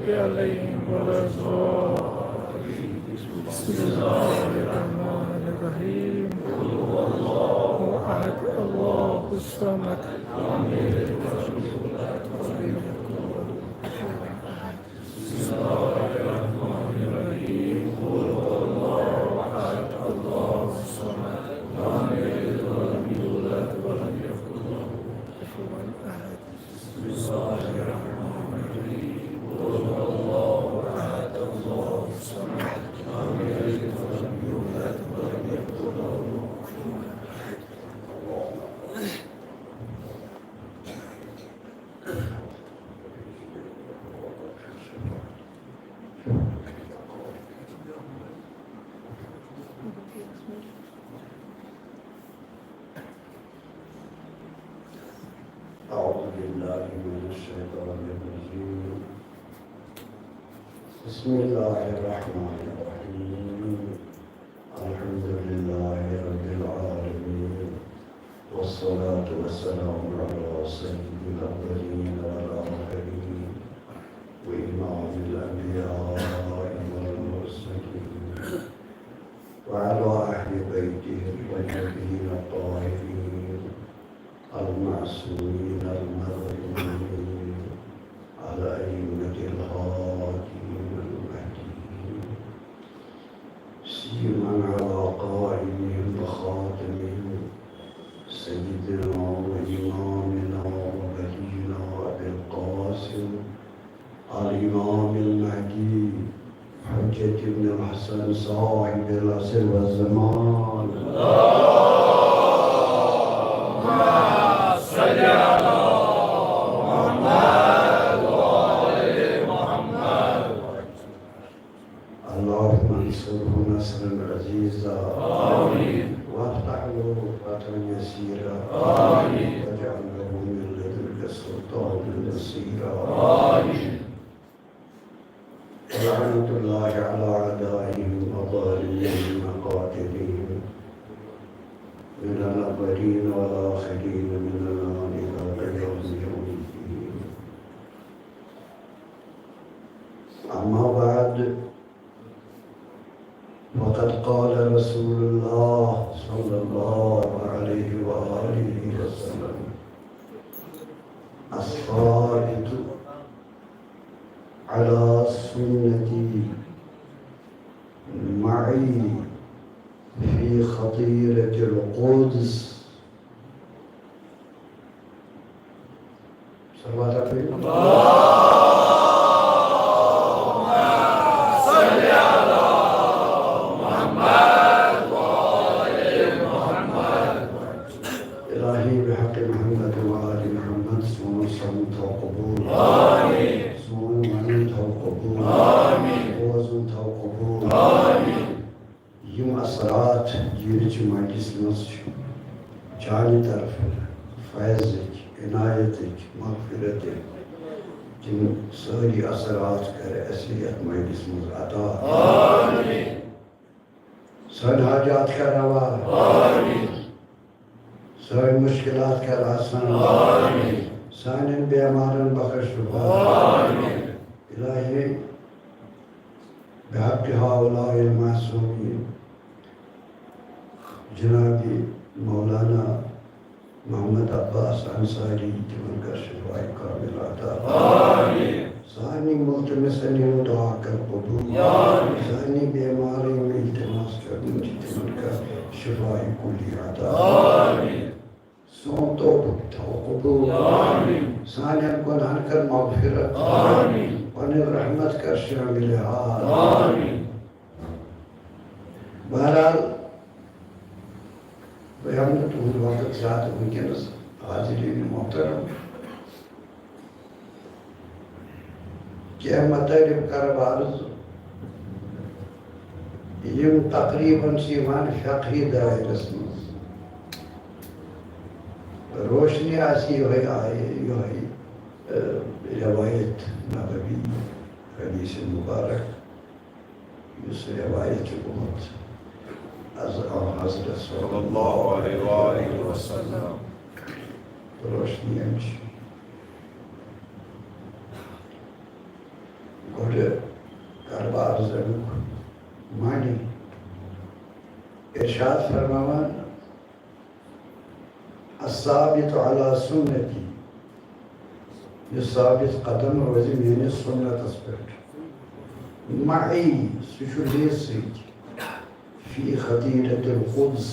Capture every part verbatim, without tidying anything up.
عليهم ولا الضالين. بسم الله الرحمن الرحيم. قل هو الله أحد، الله الصمد. لم يلد ولم يولد ولم يكن له كفوا أحد. بسم الله الرحمن الرحيم. قل هو الله أحد، الله الصمد. لم يلد ولم يولد ولم يكن له كفوا أحد. بسم الله الرحمن الرحيم. قل هو الله أحد، الله الصمد. لم يلد ولم يولد ولم يكن له كفوا أحد. أعوذ بالله من الشيطان الرجيم. بسم الله الرحمن الرحيم. الحمد لله رب العالمين، والصلاة والسلام على سيد الأولين والآخرين، وإمام الأنبياء والمرسلين، وعلى أهل بيته الطيبين الطاهرين، المعصومين المظلومين، الأئمة الهادين المهديين، سيما على قائدهم وخاتمهم سيدنا وإمامنا وولينا أبي القاسم الإمام المهدي حجة بن الحسن صاحب العصر والزمان. اللهم صل على محمد وآل محمد. اللهم انصره نصرا عزيزا. آمين. وافتح له فتحا يسيرا. آمين. واجعل له من لدنك سلطانا نصيرا. آمين. ولعنة الله على أعدائهم وظالميهم وقاتليهم من الأولين والآخرين من الآن إلى قيام يوم الدين. أما بعد، فقد قال رسول الله صلى الله عليه وآله وسلم: الصائد على سنتي معي في خطيرة القدس. صلوات على النبي. اللهم صل على محمد وآل محمد. إلهي بحق محمد وآل محمد، سون سمعت وقبول. آمين. سون منعت وقبول. آمين. وزنت وقبول. آمين. یِم اثرات ییٚمہِ چہِ مجلسہِ منٛز چھِ، چانہِ طرفہٕ فیضٕکۍ، عنایتٕکۍ، مغفرتٕکۍ، تِم سٲری اثرات کر اَسہِ یَتھ مجلسہِ منٛز عطا۔ آمین۔ سٲنۍ حاجات کر روا۔ آمین۔ سٲنۍ مشکلات کر آسان۔ آمین۔ سانٮ۪ن بیمارن بخش شفا۔ آمین۔ الٰہی، بحق هؤلاء المعصومین، جناب مولانا محمد عباس انصاری، تِمن کر شفاء کامل عطا۔ آمین۔ سارنٕے ملتمسن ہُنٛد دعا کر قبول۔ آمین۔ سارنٕے بیمارن یِم التماس کران چھِ، تِمن کر شفاء کلی عطا۔ آمین۔ سون توبہٕ تھاو قبول۔ آمین۔ سانٮ۪ن گۄناہن کر مغفرت۔ آمین۔ پنٕنۍ رحمت کر شامل حال۔ آمین۔ بہرحال، بہٕ ہٮ۪مہٕ نہٕ تُہُنٛد وقت زیادٕ وٕنکیٚنَس، حاضریٖن محترم۔ کینٛہہ مطالب کرٕ بہٕ عرض، یِم تقریباً چھِ یِوان فقہی دٲیرَس منٛز۔ روشنی آسہِ یِہوٚے آیہِ، یِہوٚے، اَ، رِوایت نبوی، حدیث مبارک، یُس رِوایت چھُ گوٚمُت از آن حضرت صلی اللہ علیہ وآلہ وسلم۔ روشنی اَمِچ۔ اَمیُک معنی۔ ارشاد فرماوان، الثابت علی سنتی، یُس ثابت قدم روزِ میٲنِس سُنتس پٮ۪ٹھ، معی، سُہ چھُ مےٚ سۭتۍ، فی خدیرۃ القدس،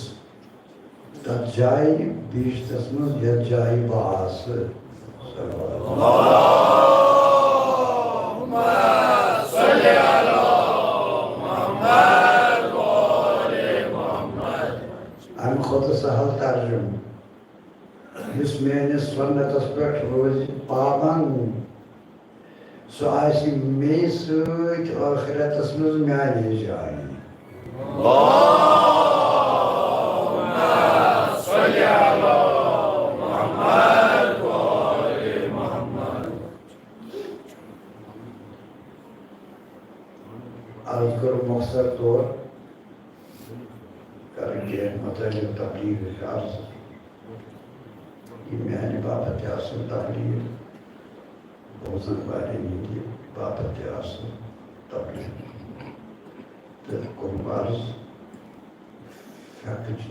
تَتھ جایہِ بہشتس منٛز یَتھ جایہِ بہٕ آسہٕ۔ اللہم صل علی محمد و آل محمد۔ اَمہِ کھۄتہٕ سہل ترجمہٕ، یُس میٲنِس سُنتس پٮ۪ٹھ روزِ پابند، سُہ آسہِ مے سۭتۍ ٲخرتس منٛز میانہِ جایہِ۔ اللہم صل علی محمد و آل محمد۔ عرض کرو مختصر طور، کرٕ کینٛہہ متعلق تبلیغ ہٕنٛز عرض۔ یہِ میانہِ باپتھ تہِ آسن تبلیغ، بوزن والٮ۪ن ہٕنٛدِ باپتھ تہِ آسن تبلیغ۔ تہٕ کوٚرُم عرض، فقہٕچ،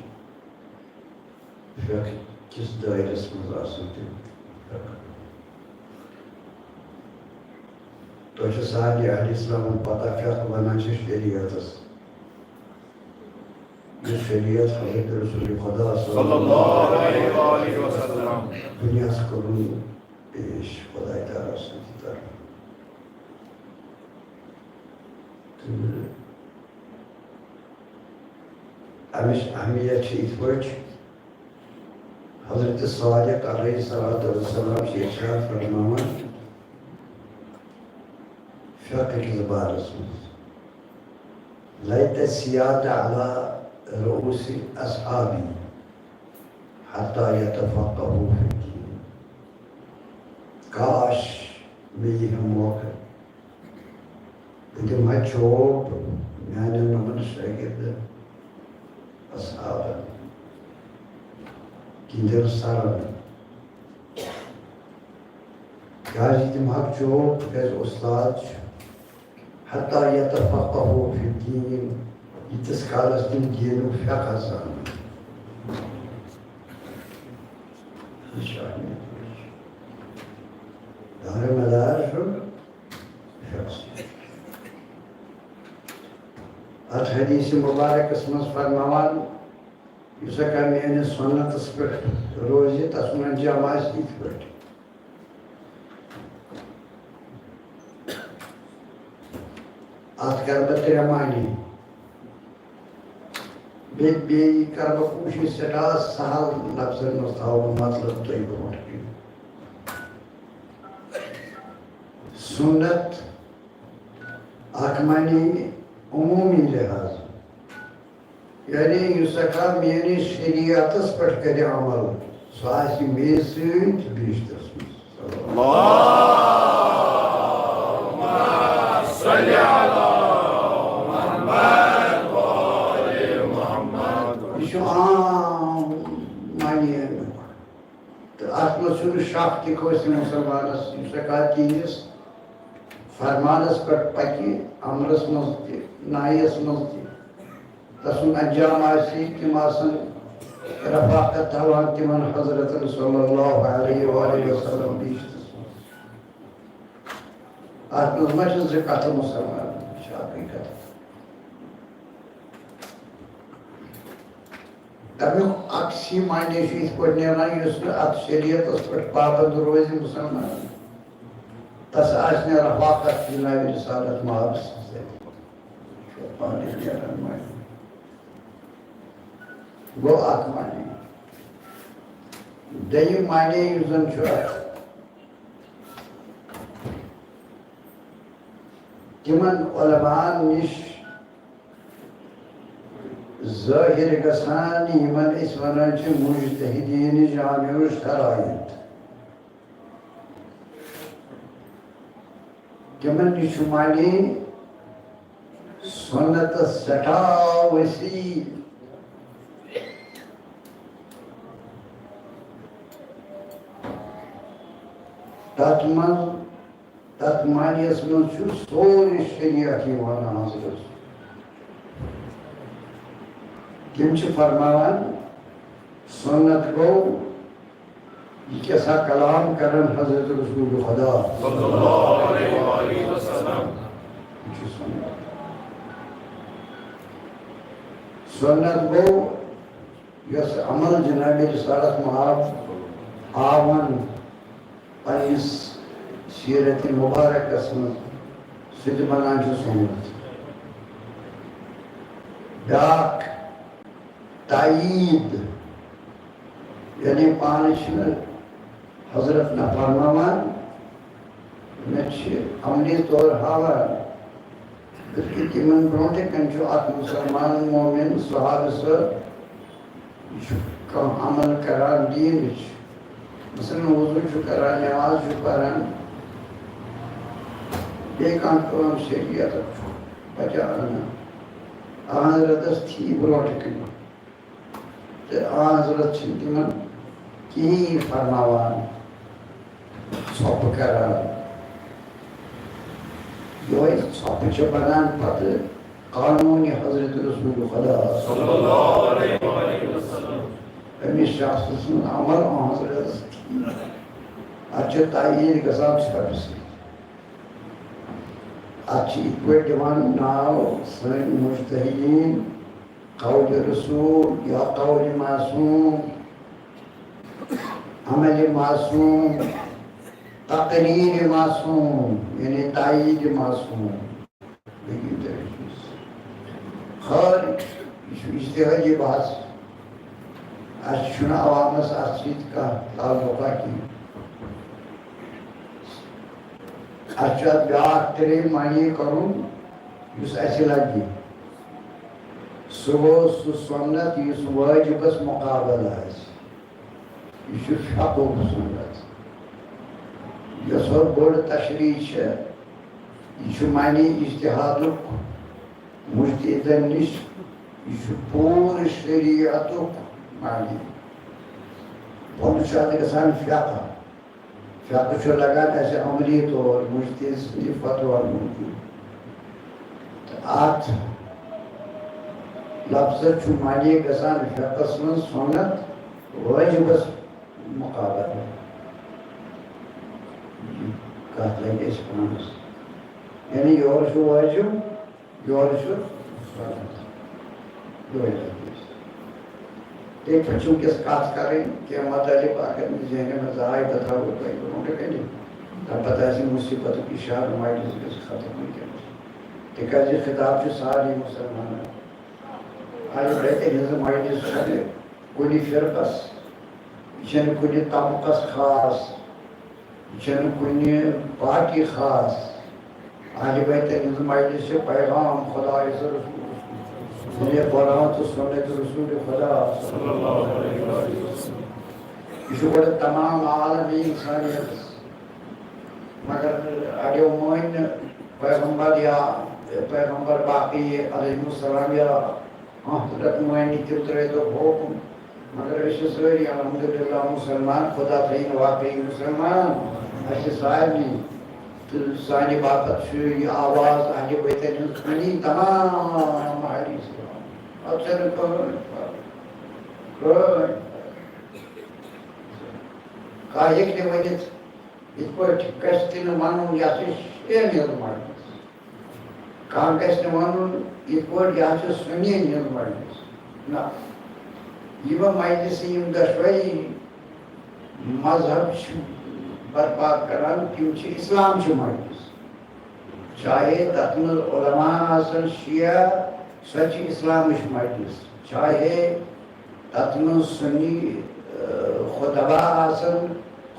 فقہ کِس دٲیرس منٛز آسن تِم فقہ۔ تۄہہِ چھِ سارنٕے اہلِ اسلامن پتہ، فقہ ونان چھِ شریعتس۔ یُس شریعت حضرت رسول خدا صلی اللہ علیہ وآلہ وسلم دنیاہس کوٚرُن پیش خداے تعالیٰ سٕنٛدِ طرفہٕ۔ تہٕ امِچ اہمیت چھِ یِتھ پٲٹھۍ، حضرت صادق علیہ الصلوۃ والسلام چھِ ارشاد فرماوان فقہ کِس بارس منٛز، لیت السیادۃ علی رؤوس اصحابی حتی یتفقہوا فی الدین۔ کاش مےٚ یی ہا موقع، بہٕ دِمہٕ ہا چوب میانٮ۪ن یِمن شٲگِردن، اصحابن، گِنٛدٮ۪ن سرن۔ کیازِ دِمہٕ ہاکھ چوب؟ تِکیازِ اُستاد چھُ، حتی یتفقہوا فی الدین، ییٖتِس کالس تِم دیٖنُک فقہ زانن۔ یہِ چھُ اہمیت۔ دارِ مدار چھُ فقہ۔ اتھ حدیث مبارکس منٛز فرماوان، یُس ہسا میٲنِس سُنتس پٮ۪ٹھ روزِ، تسُنٛد انجام آسہِ یِتھ پٲٹھۍ۔ اتھ کرٕ بہٕ ترٛےٚ معنی۔ بیٚیہِ، بیٚیہِ کرٕ بہٕ کوٗشِش سٮ۪ٹھاہ سہل لفظن منٛز تھاوُن مطلب تۄہہِ برونٛٹھ کَنہِ۔ سُنت اکھ معنی عموٗمی لحاظ، یعنی یُس ہسا میٲنِس شریعتس پٮ۪ٹھ کرِ عمل، سُہ آسہِ مے سۭتۍ بہشتس منٛز۔ اللہم صل علی محمد و آل محمد۔ یہِ چھُ عام معنی اَمیُک۔ تہٕ اَتھ منٛز چھُنہٕ شک تہِ کٲنٛسہِ مُسلمانَس، یُس ہٮ۪کان تِہنٛدِس فرمانَس پٮ۪ٹھ پَکہِ، اَمرَس منٛز تہِ، نہیَس منٛز تہِ۔ تَسُنٛد انجام آسہِ، تِم آسَن رفاقت تھاوان تِمَن حضرتَن صلی اللہ علیہ وآلہ وسلم بہشتَس منٛز۔ اَتھ منٛز ما چھِ زٕ کَتھٕ مُسلمان، یہِ چھِ اَکٕے کَتھ۔ تَمیُک عکسی معنی چھُ یِتھ پٲٹھۍ نیران، یُس نہٕ اَتھ شریعتَس پٮ۪ٹھ پابند روزِ مُسلمان، تَس آسہِ نہٕ رفاقت جناب رسالت مآب سٕنٛز سۭتۍ۔ چھُ پانَے نیران معنی۔ گوٚو اَکھ معنی۔ دوٚیِم معنی یُس زَن چھُ اَتھ، تِمَن علماءن نِش ظٲہِر گژھان، یِمن أسۍ وَنان چھِ مُجتہِدیٖنِ جامع الشرائط۔ تِمن نِش چھُ معنی سُنتَس سٮ۪ٹھاہ وسیع۔ تَتھ منٛز تَتھ معنیَس منٛز چھُ سورُے شریعت یِوان حضرت۔ تِم چھِ فرماوان، سُنت گوٚو، یہِ کیٛاہ سا کلام کران حضرت رسول خدا۔ صلی اللہ علیہ وآلہ وسلم۔ یہِ چھُ سُنت۔ سُنت گوٚو، یۄس عمل جناب رسالت مآب آون پننِس سیرت مبارکس منٛز، سُہ تہِ بنان چھُ سُنت۔ بیٛاکھ تایید، یعنی پانہٕ چھِنہٕ حضرت نہ فرماوان، نہ چھِ عملی طور ہاوان، بلکہِ تِمن برونٛٹھٕے کنہِ چھُ اکھ مسلمان مومن صحابہٕ صٲب، یہِ چھُ کانٛہہ عمل کران دیٖنٕچ، مثلاً وضوٗ چھُ کران، نماز چھُ پران، بیٚیہِ کانٛہہ کٲم شریعتُک چھُ بچاوان، اہن حضرتس تھی برونٛٹھٕ کنہِ۔ تہٕ آ حضرت چھِنہٕ تِمن کِہیٖنۍ فرماوان، ژھۄپہٕ کران۔ یِہوٚے ژھۄپہٕ چھِ بنان پتہٕ قانوٗنِ حضرت رسول خدا۔ صلی اللہ علیہ وآلہ وسلم۔ أمِس شخص سُنٛد عمل آ حضرتس ٹھیٖک۔ اَتھ چھِ تایید گژھان ژھۄپہٕ سۭتۍ۔ اَتھ چھِ یِتھ پٲٹھۍ دِوان ناو سٲنۍ مُجتہدیٖن، قول رسول یا قول معصوم، عمل معصوم، تقریر معصوم، یعنی تایید معصوم۔ خٲر، یہِ چھُ اجتہادی بحث۔ اَسہِ چھُنہٕ عوامس اَتھ سۭتۍ کانٛہہ تعلقہ کینٛہہ۔ اَسہِ چھُ اَتھ بیٛاکھ ترٛیٚیِم معنی کَرُن، یُس اَسہِ لَگہِ۔ سُہ گوٚو سُہ سُنت یُس وٲجِبَس مُقابل آسہِ۔ یہِ چھُ فقہُک سُنت۔ یۄس وۄنۍ بٔڑ تشریح چھےٚ، یہِ چھُ معنی اجتہادُک مُجتہدَن نِش، یہِ چھُ پوٗرٕ شریعتُک معنی۔ بۄنہٕ چھُ اَتھ گژھان فقہ۔ فقہ چھُ لگان اَسہِ عملی طور مُجتہد سٕنٛدِ فتویٰ موٗجوٗب۔ تہٕ اَتھ لفظس چھُ معنی گژھان فقہس منٛز سُنت وٲجِبس مُقابلہٕ۔ یہِ کَتھ لَگہِ اَسہِ پانَس۔ یعنی یورٕ چھُ وٲجِب، یورٕ چھُ سُنت۔ یِہوٚے لفظ۔ تَمہِ پَتہٕ چھُ وٕنکیٚس کَتھ کَرٕنۍ، کینٛہہ مطالب اگر نہٕ ذہنہِ منٛز آے، بہٕ تھاوٕ تۄہہِ برونٛٹھ کَنہِ۔ تَمہِ پَتہٕ آسہِ مُصیٖبتُک اِشارٕ، مجلس گژھِ ختم وٕنکیٚنَس۔ تِکیٛازِ یہِ خطاب چھُ سارنٕے مُسلمانَن۔ اَہلِ بیتَن ہٕنٛز مجلس چھَنہٕ کُنہِ فرقس، یہِ چھَنہٕ کُنہِ طبقس خاص۔ یہِ چھَنہٕ کُنہِ پارٹی خاص۔ اہلِ بیتَن ہٕنٛز مجلس چھِ پیغام خدایَس، یعنی قرآن تہٕ سُنت رسول خدا۔ یہِ چھُ گۄڈٕ تمام عالمی اِنسانیتَس۔ مگر اَڑیو مٲنۍ نہٕ پیغمبر یا پیغمبر باقی علیہم السلام یا حضرت مٲنۍ نہٕ تِم ترٛٲے تو حُکُم۔ مگر أسۍ چھِ سٲری الحمدللہ مُسلمان، خدا تھٲیِن واقعی مُسلمان۔ اَسہِ چھِ سارنٕے تہٕ سانہِ باپتھ چھُ یہِ آواز اہلِ بیتَن ہٕنٛز سٲنی تمام اہلِ اِسلام۔ اَتھ چھَنہٕ کٕہٕنۍ فرق۔ کٕہٕنۍ فرق۔ کانٛہہ ہیٚکہِ نہٕ ؤنِتھ، یِتھ پٲٹھۍ گژھِ تہِ نہٕ وَنُن، یہِ ہسا چھِ شیعن ہٕنٛز مجلس۔ کانٛہہ گژھِ نہٕ وَنُن، یِتھ پٲٹھۍ یہِ ہسا چھِ سُنِین ہٕنٛز مجلس۔ نہ، یِم مجلسہٕ یِم دۄشوَے مذہب چھِ برپا کران، تِم چھِ اِسلام چھِ مجلس۔ چاہے تَتھ منٛز علماء آسَن شیعہ، سۄ چھِ اِسلامٕچ مجلس۔ چاہے تَتھ منٛز سُنی، آ، خطبہ آسَن،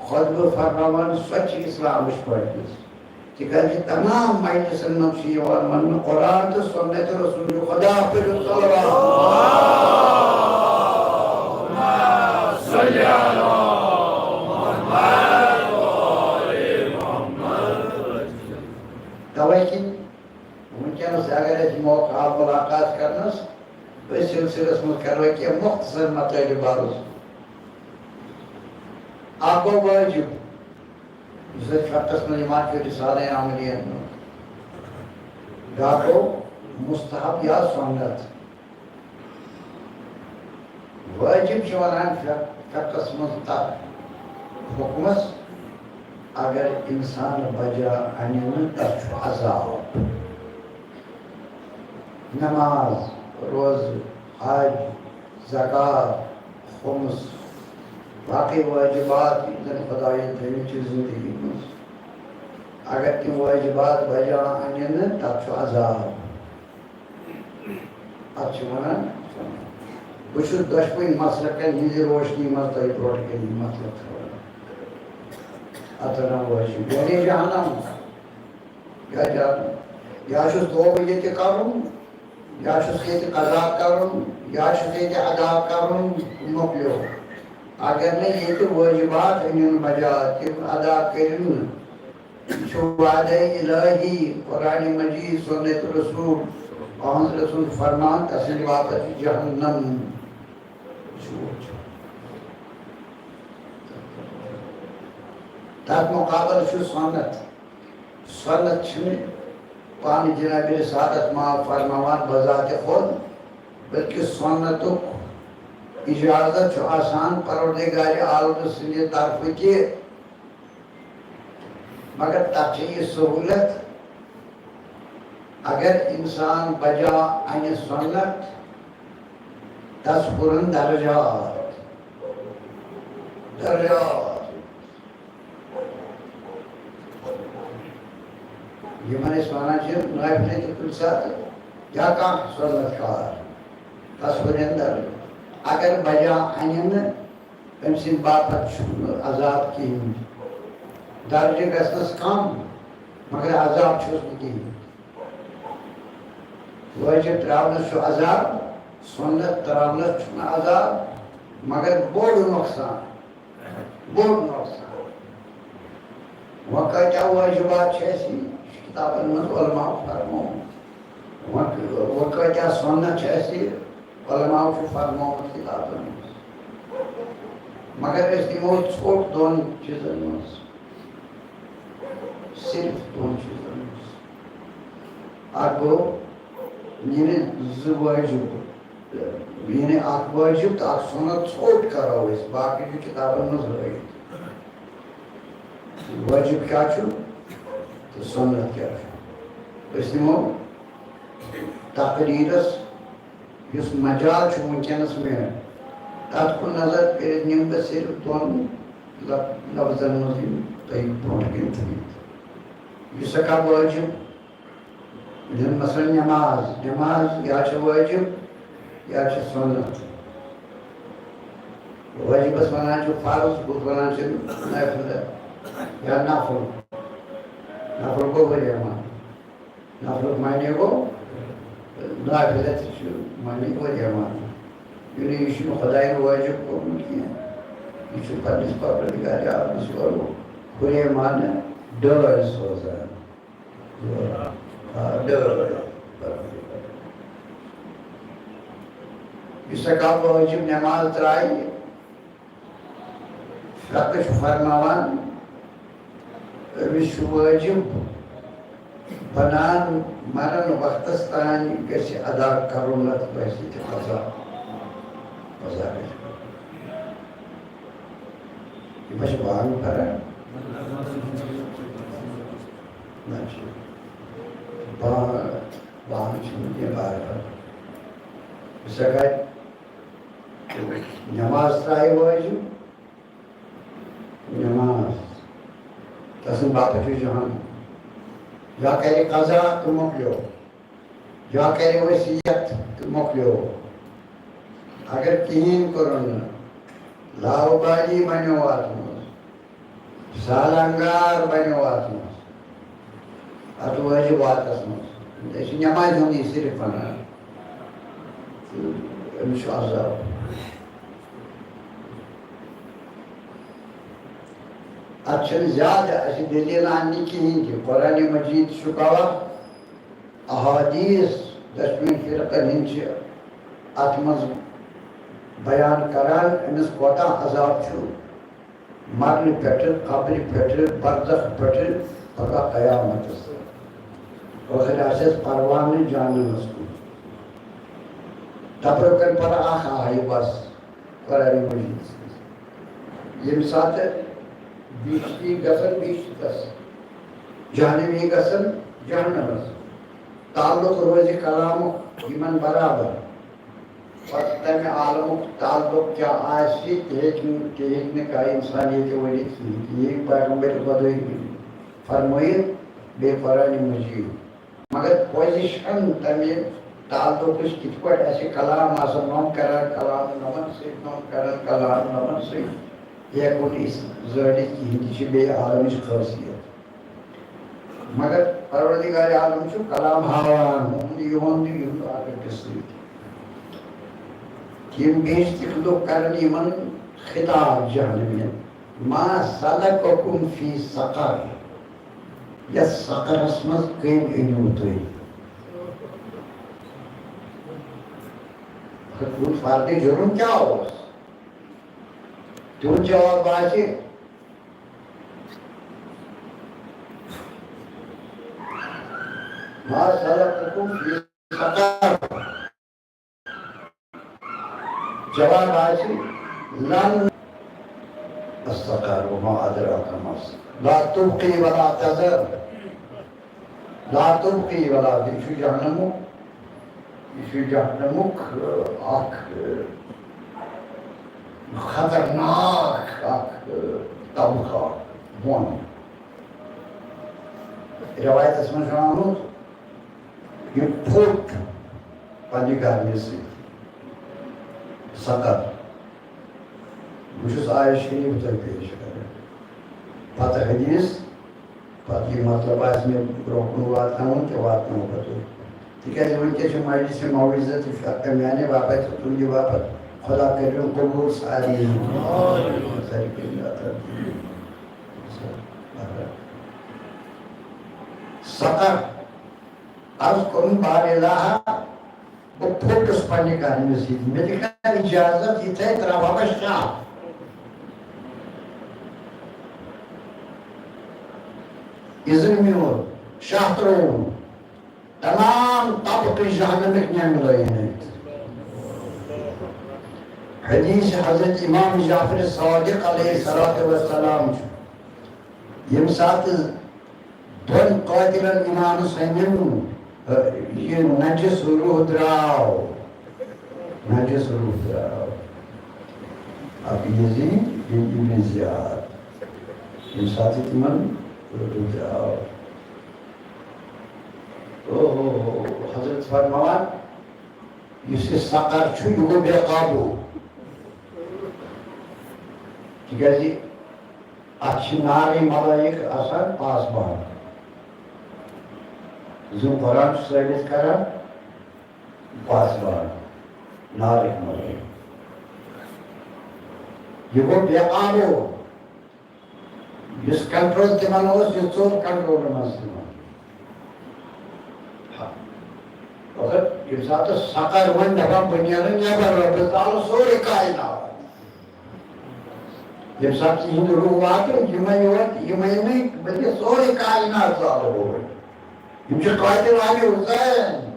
خطبہٕ فرماوان، سۄ چھِ اِسلامٕچ مجلس۔ تِکیٛازِ تمام مجلسن منٛز چھُ یِوان وننہٕ، قرآن تہٕ سُنت رسول خدا، پٔرِو صلوات۔ توے کِنۍ وٕنکیٚنس اگر اَسہِ موقع آو مُلاقات کرنس، أتھۍ سلسلس منٛز کرو کینٛہہ مختصر مطالب عرض۔ اکھ گوٚو وٲجِب، یُس أسۍ فقہس منٛز یِوان چھُ رسالہ عملیَن منٛز۔ بیٛاکھ گوٚو مستحب یا سنت۔ وٲجِب چھِ وَنان فق-، فقہس منٛز تَتھ حُکمَس، اگر اِنسان بجا اَنہِ نہٕ، تَتھ چھُ عذاب۔ نماز، روزٕ، حج، زکوٰۃ، خمس، باقٕے وٲجِبات، یِم زَن خۄدایَن تھٲومٕتۍ چھِ زِندگی منٛز، اگر تِم وٲجِبات بجا اَنہِ نہٕ، تَتھ چھُ عذاب۔ اَتھ چھِ وَنان، بہٕ چھُس دۄشوٕنی مسلکَن ہٕنٛزِ روشنی منٛز تۄہہِ برونٛٹھ کَنہِ یہِ مسلک تھاوان۔ اَتھ وَنان وٲجِب، یعنی جہنم۔ یا جہنم۔ یا چھُس توبہٕ ییٚتہِ کَرُن، یا چھُس ییٚتہِ قضا کَرُن، یا چھُس ییٚتہِ ادا کَرُن، مۄکلیو۔ اگر نہٕ ییٚتہِ وٲجِبات أنِن بجا، تِم ادا کٔرِو نہٕ، یہِ چھُ وعدے الہی، قرآن مجید، سنت رسول، اہنٛد رسول فرمان، تسٕنٛدِ باپتھ چھُ جہنم۔ تَتھ مُقابلہٕ چھُ سنت۔ سنت چھُنہٕ پانہٕ جناب رسالت ما فرماوان بذات خود، بلکہ سنتُک اجازت چھُ آسان پروردگار عالم سٕنٛدِ طرفہٕ تہِ۔ مگر تَتھ چھِ یہِ سہوٗلیت، اگر اِنسان بجا اَنہِ سنت، تَس ہُرن درجات۔ درجات۔ یِمن أسۍ وَنان چھِ نٲفِلہٕ تہِ کُنہِ ساتہٕ یا کانٛہہ سنت کار، تَس ہُرن درجات۔ اگر بجا اَنہِ نہٕ، أمۍ سٕنٛدِ باپتھ چھُنہٕ عذاب کِہیٖنۍ۔ درجہٕ گژھنَس کم، مگر عذاب چھُس نہٕ کِہیٖنۍ۔ وٲجِب ترٛاونَس چھُ عذاب، سُنت ترٛاونَس چھُنہٕ عذاب، مگر بوٚڑ نۄقصان، بوٚڑ نۄقصان۔ وۄنۍ کۭتیٛاہ وٲجِبات چھِ اَسہِ یہِ چھُ کِتابَن منٛز علماء فرمومُت۔ وۄنۍ، وۄنۍ کۭتیٛاہ سُنت چھِ اَسہِ یہِ علماء چھُ فرمومُت کِتابَن منٛز۔ مگر أسۍ دِمو ژھوٚٹ دۄن چیٖزَن منٛز، صرف دۄن چیٖزَن منٛز۔ اَکھ گوٚو، یعنی زٕ وٲجِب، یعنی اَکھ وٲجِب تہٕ اَکھ سُنت ژھوٚٹ کَرو أسۍ، باقٕے چھُ کِتابَن منٛز ہٲوِتھ۔ وٲجِب کیٛاہ چھُ تہٕ سُنت کیٛاہ چھُ؟ أسۍ نِمو تقریٖرَس یُس مجال چھُ وٕنکیٚنَس مےٚ، تَتھ کُن نظر کٔرِتھ نِمہٕ بہٕ صرف دۄن لف-، لفظن منٛز یِم تۄہہِ برونٛٹھ کَنہِ تھٲیِتھ۔ یُس ہسا واجب، یِم مثلاً نماز، نماز یا چھِ واجب یا چھِ سُنت۔ واجبس وَنان چھِ فرض، بہٕ وَنان چھِ نافلہٕ یا نفل۔ نفل گوٚو واریاہ معنی۔ نفلُک معنی گوٚو نافلہ تہِ چھُ معنی واریاہ معنی۔ یعنی یہِ چھُنہٕ خۄدایَن وٲجِب کوٚرمُت کینٛہہ۔ یہِ چھُ پنٛنِس پروردگار عالمَس یورٕ ہُریمانہٕ ڈٲلۍ سوزان۔ آ، ڈٲلۍ۔ یُس ہسا کانٛہہ وٲجِب نٮ۪ماز ترٛایہِ، فقہ چھُ فرماوان، أمِس چھُ وٲجِب بنان مرن وقتس تام گژھِ ادا کرُن، نتہٕ پزِ تہِ قضا۔ قضا گژھِ کرُن۔ یہِ ما چھِ بانگ پران؟ نہ چھِ۔ بانگ، بانگ چھِنہٕ کینٛہہ بار بار۔ أسۍ ہٮ۪کو نماز ترٛایہِ وٲجِب، نماز، تسٕنٛدِ باپتھ چھُ جہنم۔ یا کرِ قضا تہٕ مۄکلیو، یا کرِ وصیت تہٕ مۄکلیو۔ اگر کِہیٖنۍ کوٚرُن نہٕ، لاوبالی بنیو اتھ منٛز، سالانگار بنیو اتھ منٛز، اتھ وٲجِب واتس منٛز۔ أسۍ چھِ نمازِ ہُنٛدُے صرف ونان۔ تہٕ أمِس چھُ عذاب۔ اتھ چھِنہٕ زیادٕ اَسہِ دٔلیٖل اَننہِ کِہیٖنۍ تہِ۔ قرآن مجید چھُ گواہ، احادیث دشوٕنۍ فرقن ہٕنٛدۍ چھِ اتھ منٛز بیان کران، أمِس کوتاہ عذاب چھُ۔ مرنہٕ پٮ۪ٹھٕ، قبرِ پٮ۪ٹھٕ، برزخ پٮ۪ٹھٕ، پگاہ قیامتس تام۔ ٲخر آسٮ۪س پروانہٕ جہنمس کُن۔ تبرکن پرٕ اکھ آیہِ بس قرآن مجیدس منٛز۔ ییٚمہِ ساتہٕ بہشتی گژھن بہشتس، جہنمی گژھن جہنمس، تعلق روزِ کلامُک یِمن برابر۔ پتہٕ تمہِ عالمُک تعلق کیٛاہ آسہِ، تہِ ہیٚکہِ نہٕ، تہِ ہیٚکہِ نہٕ کانٛہہ اِنسان ییٚتہِ ؤنِتھ کِہیٖنۍ۔ یہِ ہیٚکہِ پیغمبر خۄدٲے ؤنِتھ، فرمٲیِتھ، بیٚیہِ قرآنِ مجیٖد۔ مگر پوزیشن تمہِ تعلقٕچ کِتھ پٲٹھۍ آسہِ، کلام آسان نۄم کران، کلام نۄمن سۭتۍ، نۄم کران، کلام نۄمن سۭتۍ، یہِ ہٮ۪کو نہٕ أسۍ زٲنِتھ کِہیٖنۍ۔ یہِ چھِ بیٚیہِ عالمٕچ خٲصیت۔ مگر پروردگار عالم چھُ کلام ہاوان، یِہُنٛد، یِہُنٛد آرڈر تہِ سۭتۍ۔ یِم بہشتٕکۍ لُکھ کرن یِمن خطاب جہنمین، "ما سلککم فی سقر؟" یتھ سقرس منٛز کٔمۍ أنِو تُہۍ؟ تُہُنٛد فرد جُرم کیٛاہ اوس؟ تِہُنٛد جواب آسہِ، "ما سلککم فی سقر؟" جواب آسہِ، "لم السقر وما ادراک ما السقر۔ لا تبقی ولا تذر۔ لا تبقی ولا"، یہِ چھُ جہنمُک، یہِ چھُ جہنمُک، ٲ، اکھ، ٲ، خطرناک اکھ، ٲ، طبقہٕ اکھ بۄن۔ روایتس منٛز چھُ آمُت، یہِ پھوٚٹ پننہِ گرمی سۭتۍ۔ سقر۔ بہٕ چھُس آیت شریف تۄہہِ پیش کران۔ پتہٕ حدیث، پتہٕ یہِ مطلب آسہِ مےٚ برونٛہہ کُن واتناوُن، تہِ واتناوو پتہٕ۔ تِکیٛازِ وٕنکیٚس چھِ مجلس موعظہ تہِ چھُ اکھ میانہِ باپتھ تہٕ تُہنٛدِ باپتھ۔ خدا کٔرِو قبول سارنٕے۔ سارنٕے کٔرِو عطا۔ سقر۔ عرض کوٚرُن، بار الہ، بہٕ پھوٚٹُس پننہِ کامہِ سۭتۍ۔ مےٚ دِ کانٛہہ اجازت، یِتھے ترٛاوہا بہٕ شاہ۔ اِذن میون، شاہ ترٛووُن۔ تمام طبقہٕ جہنمٕکۍ نٮ۪نٛگہٕ لٲگِن أتھۍ۔ حدیث حضرت امام جعفر صادق علیہ الصلوۃ والسلام چھُ، ییٚمہِ ساتہٕ دۄن قٲتلن امام حسینن، ٲ، یہِ نجس روح درٛاو، نجس روح درٛاو۔ ابو یزید بیٚیہِ ابن زیاد، ییٚمہِ ساتہٕ تِمن روح درٛاو۔ او ہو ہو، حضرت فرماوان، یُس یہِ سقر چھُ، یہِ گوٚو بے قابو۔ تِکیٛازِ اَتھ چھِ نارٕے ملٲیِک آسان پاسبان۔ زِ قرآن چھُ ثٲبت کران، پاسبان، نارٕکۍ ملٲیِک۔ یہِ گوٚو بے قابو۔ یُس کنٹرول تِمن اوس، یہِ ژوٚل کنٹرول منٛز تِمن۔ مگر ییٚمہِ ساتہٕ سقر وۄنۍ دپان، "بہٕ نیرٕ نٮ۪بر، رۄبس زالہٕ سورُے کائنات۔" ییٚمہِ ساتہٕ تِہنٛدۍ روح واتن، یِمے یوت، یِمے نہٕ، بلکہِ سورُے کائنات زالہٕ بہٕ وۄنۍ۔ یِم چھِ قاتل آلِ حسین۔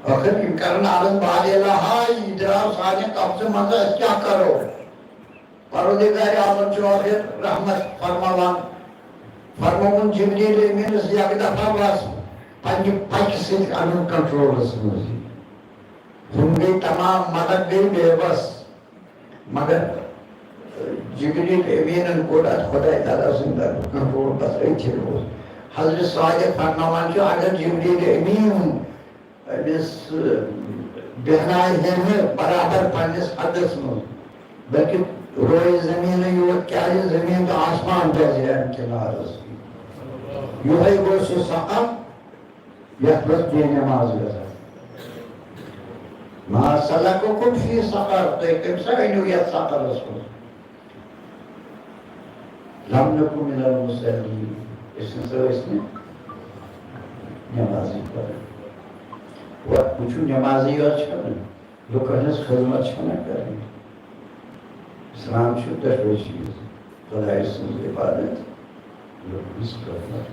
ٲخر یِم کرن عالم بار الہ، یہِ درٛاو سانہِ قبضہٕ منٛز، أسۍ کیٛاہ کرو؟ پروردگار عالم چھُ ٲخر رحمت فرماوان۔ فرمووُن جبریل امینس، یک دفعہ بس پننہِ پکہِ سۭتۍ انُن کنٹرولس منٛز۔ ہُم گٔے تمام، ملک گٔے بے بس۔ مگر جبریل امینن کوٚر اتھ خداے تعالیٰ سٕنٛدِ طرفہٕ کنٹرول، بس أتھۍ روٗد۔ حضرت صادق فرماوان چھُ، اگر جبریل امین أمِس، ٲ، بیٚہناوِ ہے نہٕ برابر پننِس حدس منٛز، بلکہِ رویہِ زٔمیٖنٕے یوت، کیٛازِ زٔمیٖن تہٕ آسمان دَزِ ہے اَمہِ کِنارس۔ یِہوٚے گوٚو سُہ سقر، یَتھ منٛز بے نٮ۪ماز گژھان۔ ما سلککم فی سقر، تُہۍ کٔمۍ سا أنِو یَتھ سقرس منٛز؟ لم نکن من المصلین، أسۍ نہ سا ٲسۍ نہٕ نٮ۪مازٕے پران۔ وۄنۍ وٕچھِو، نٮ۪مازٕے یوت چھَنہٕ، لُکَن ہٕنٛز خدمت چھَنہٕ کَرٕنۍ۔ اسلام چھُ دۄشوے چیٖز، خۄداے سٕنٛز عبادت، لُکہٕ ہٕنٛز خدمت۔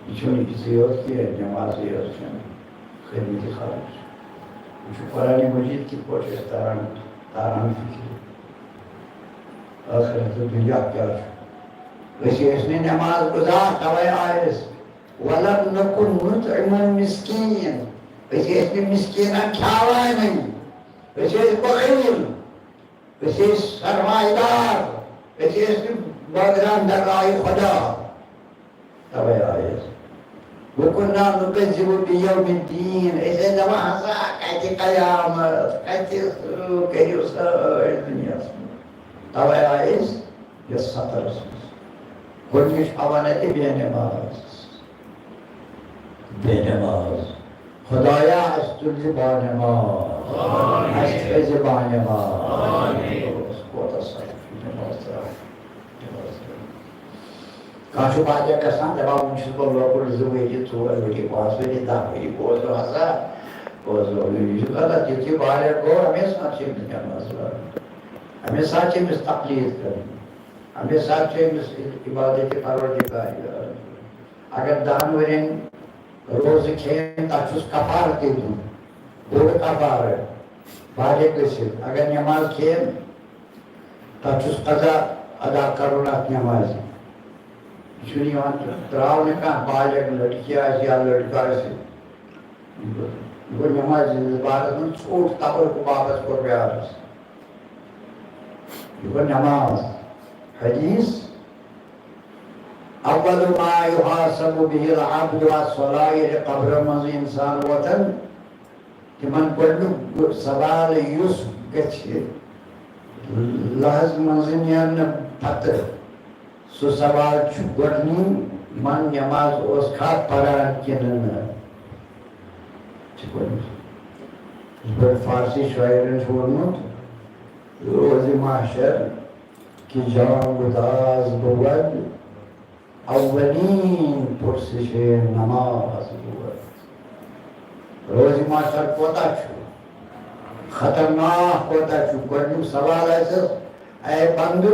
یہِ چھُنہٕ یِژٕے یوت کینٛہہ، نٮ۪مازٕے یوت چھَنہٕ، خدمتِ خلق چھُ۔ یہِ چھُ قرآنِ مجیٖد کِتھ پٲٹھۍ چھُ اَسہِ تاران، تاران فِکرِ۔ ٲخرت تہٕ دُنیا کیٛاہ چھُ؟ أسۍ ٲسۍ نہٕ نٮ۪ماز گُزار، تَوَے آیہِ أسۍ۔ وَلَمْ نَكُ نُطْعِمُ الْمِسْكِينَ۔ أسۍ ٲسۍ نہٕ مِسکیٖنَن کھیٛاوانٕے۔ أسۍ ٲسۍ بخیل۔ أسۍ ٲسۍ سرمایہ دار، أسۍ ٲسۍ نہٕ بٲگراوان درگاہِ خۄدا۔ تَوَے آیہِ أسۍ۔ وَكُنَّا نُكَذِّبُ بِيَوْمِ الدِّينِ۔ أسۍ ٲسۍ دَپان، ہسا کَتہِ قیامت، کَتہِ سُہ، کٔرِو سٲرۍ دُنیاہَس منٛز۔ تَوَے آیہِ أسۍ یَتھ سَفرَس منٛز۔ گۄڈٕنِچ اَوَنَتہِ بے نٮ۪ماز۔ بے نٮ۪ماز۔ خۄدایا، اَسہِ تُلزِ با نٮ۪ماز۔ اَسہِ تھٲیزِ با نٮ۪ماز۔ کوتاہ سخت چھُ نٮ۪ماز ترٛاوُن۔ نٮ۪ماز ترٛاوُن۔ کانٛہہ چھُ واریاہ گژھان، دَپان، وُنہِ چھُس بہٕ لۄکُٹ، زٕ ؤری، ژور ؤری، پانٛژھ ؤری، دَہ ؤری، بوزو ہسا، بوزو۔ یہِ چھُ غلط، یُتھُے واریاہ گوٚو، اَمے ساتہٕ چھِ أمِس نٮ۪ماز پَرٕنۍ۔ اَمے ساتہٕ چھِ أمِس تقلید کَرٕنۍ۔ اَمے ساتہٕ چھِ أمِس عبادتِ پروردگار۔ اگر دَہَن ؤرِین روزٕ کھیٚیَن، تَتھ چھُس کفارٕ تہِ دیُن، بوٚڑ کفارٕ، بالغ گٔژھِتھ۔ اگر نٮ۪ماز کھیٚیَن، تَتھ چھُس قضا ادا کَرُن اَتھ نٮ۪مازِ۔ یہِ چھُنہٕ یِوان ترٛاونہٕ کانٛہہ، بالغ لٔڑکی آسہِ یا لٔڑکہٕ آسہِ۔ یہِ گوٚو نٮ۪مازِ ہٕنٛدِس بارَس منٛز ژھوٚٹ، تَوَے گوٚو واپَس کوٚر بیٛارَس۔ یہِ گوٚو نٮ۪ماز۔ حدیث، اول ما یحاسب به العبد الصلاة، ییٚلہِ قبرٕ منٛز اِنسان وۄتھان، تِمن گۄڈٕنیُک سوال یُس گژھِ لحظ منٛز نیرنہٕ پتہٕ، سُہ سوال چھُ گۄڈٕنیُک، من نٮ۪ماز اوس کھا پران کِنہٕ نہٕ؟ چھُ گۄڈٕنیُک۔ یِتھ پٲٹھۍ فارسی شٲعرن چھُ ووٚنمُت، روزِ محشر کہ جانگداز بود، اولین پرسش نماز بود۔ روزِ محشر کوتاہ چھُ؟ خطرناک کوتاہ چھُ؟ گۄڈٕنیُک سوال آسٮ۪س، اے بندٕ،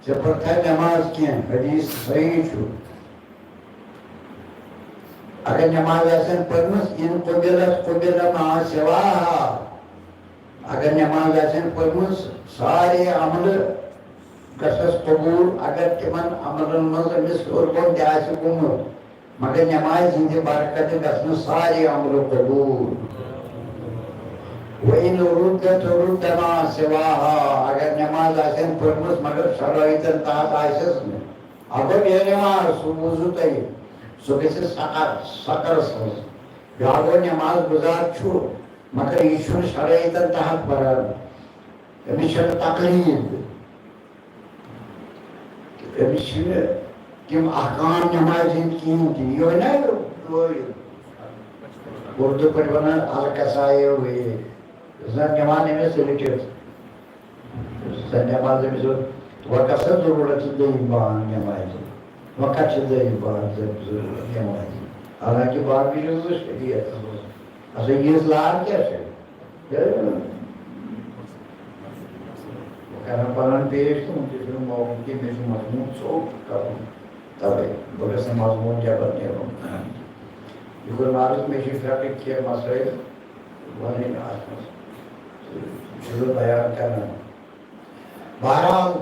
ژےٚ پٔرتھا نماز کینٛہہ؟ حدیث صحیح چھُ۔ اگر نماز آسن پٔرمٕژ، ان قبلت قبل ما سواها۔ اگر نماز آسن پٔرمٕژ، سارے عملہٕ گژھس قبول، اگر تِمن عملن منٛز أمِس ہیوٚر بۄن تہِ آسہِ گوٚمُت، مگر نمازِ ہٕنٛدِ برکتہٕ گژھنہٕ سارے عملہٕ قبول۔ وَإِنْ رُدَّتْ رُدَّ مَا سِوَاهَا، اگر نماز آسن پٔرمٕژ مگر شرٲیطن تحت آسٮ۪س نہٕ، اگر بے نماز سُہ وضو تۄہہِ، سُہ گژھِ سقر، سقرس منٛز۔ بیٛاکھ گوٚو نماز گُزار چھُ، مگر یہِ چھُنہٕ شرٲیطن تحت پران، أمِس چھَنہٕ تقلید، أمِس چھِنہٕ تِم احکام نمازِ ہٕنٛدۍ کِہیٖنۍ تہِ۔ یہِ وَنہِ نا یہِ، یہِ اردو پٲٹھۍ وَنان الکسایے ہوئے، زَن نِوان أمِس رٔٹِتھ۔ زَن نٮ۪ماز أمِس ووٚن، وۄنۍ کَس ضروٗرت چھِ دوٚیِم بانٛگ نٮ۪مازِ؟ وۄنۍ کَتھ چھِ دوٚیِم بانٛگ ضروٗرت نٮ۪مازِ؟ حالانکہِ بانٛگہِ چھُ زٕ شریعتَس منٛز۔ اَصل یِہٕنٛز لار کیٛاہ چھِ؟ ہے، بہٕ کَرٕ ہا پَنُن پیش تہٕ وٕنکیٚس چھُنہٕ موقعہٕ کینٛہہ، مےٚ چھُ مضموٗن ژوٚپ کَرُن۔ تَوَے بہٕ گژھٕ نہٕ مضموٗن جبر نیرُن۔ یہِ گوٚو عرض، مےٚ چھِ فقہٕکۍ کینٛہہ مسٲیِل وَنٕنۍ اَتھ منٛز۔ چھُس بہٕ بیان کران۔ بہرحال،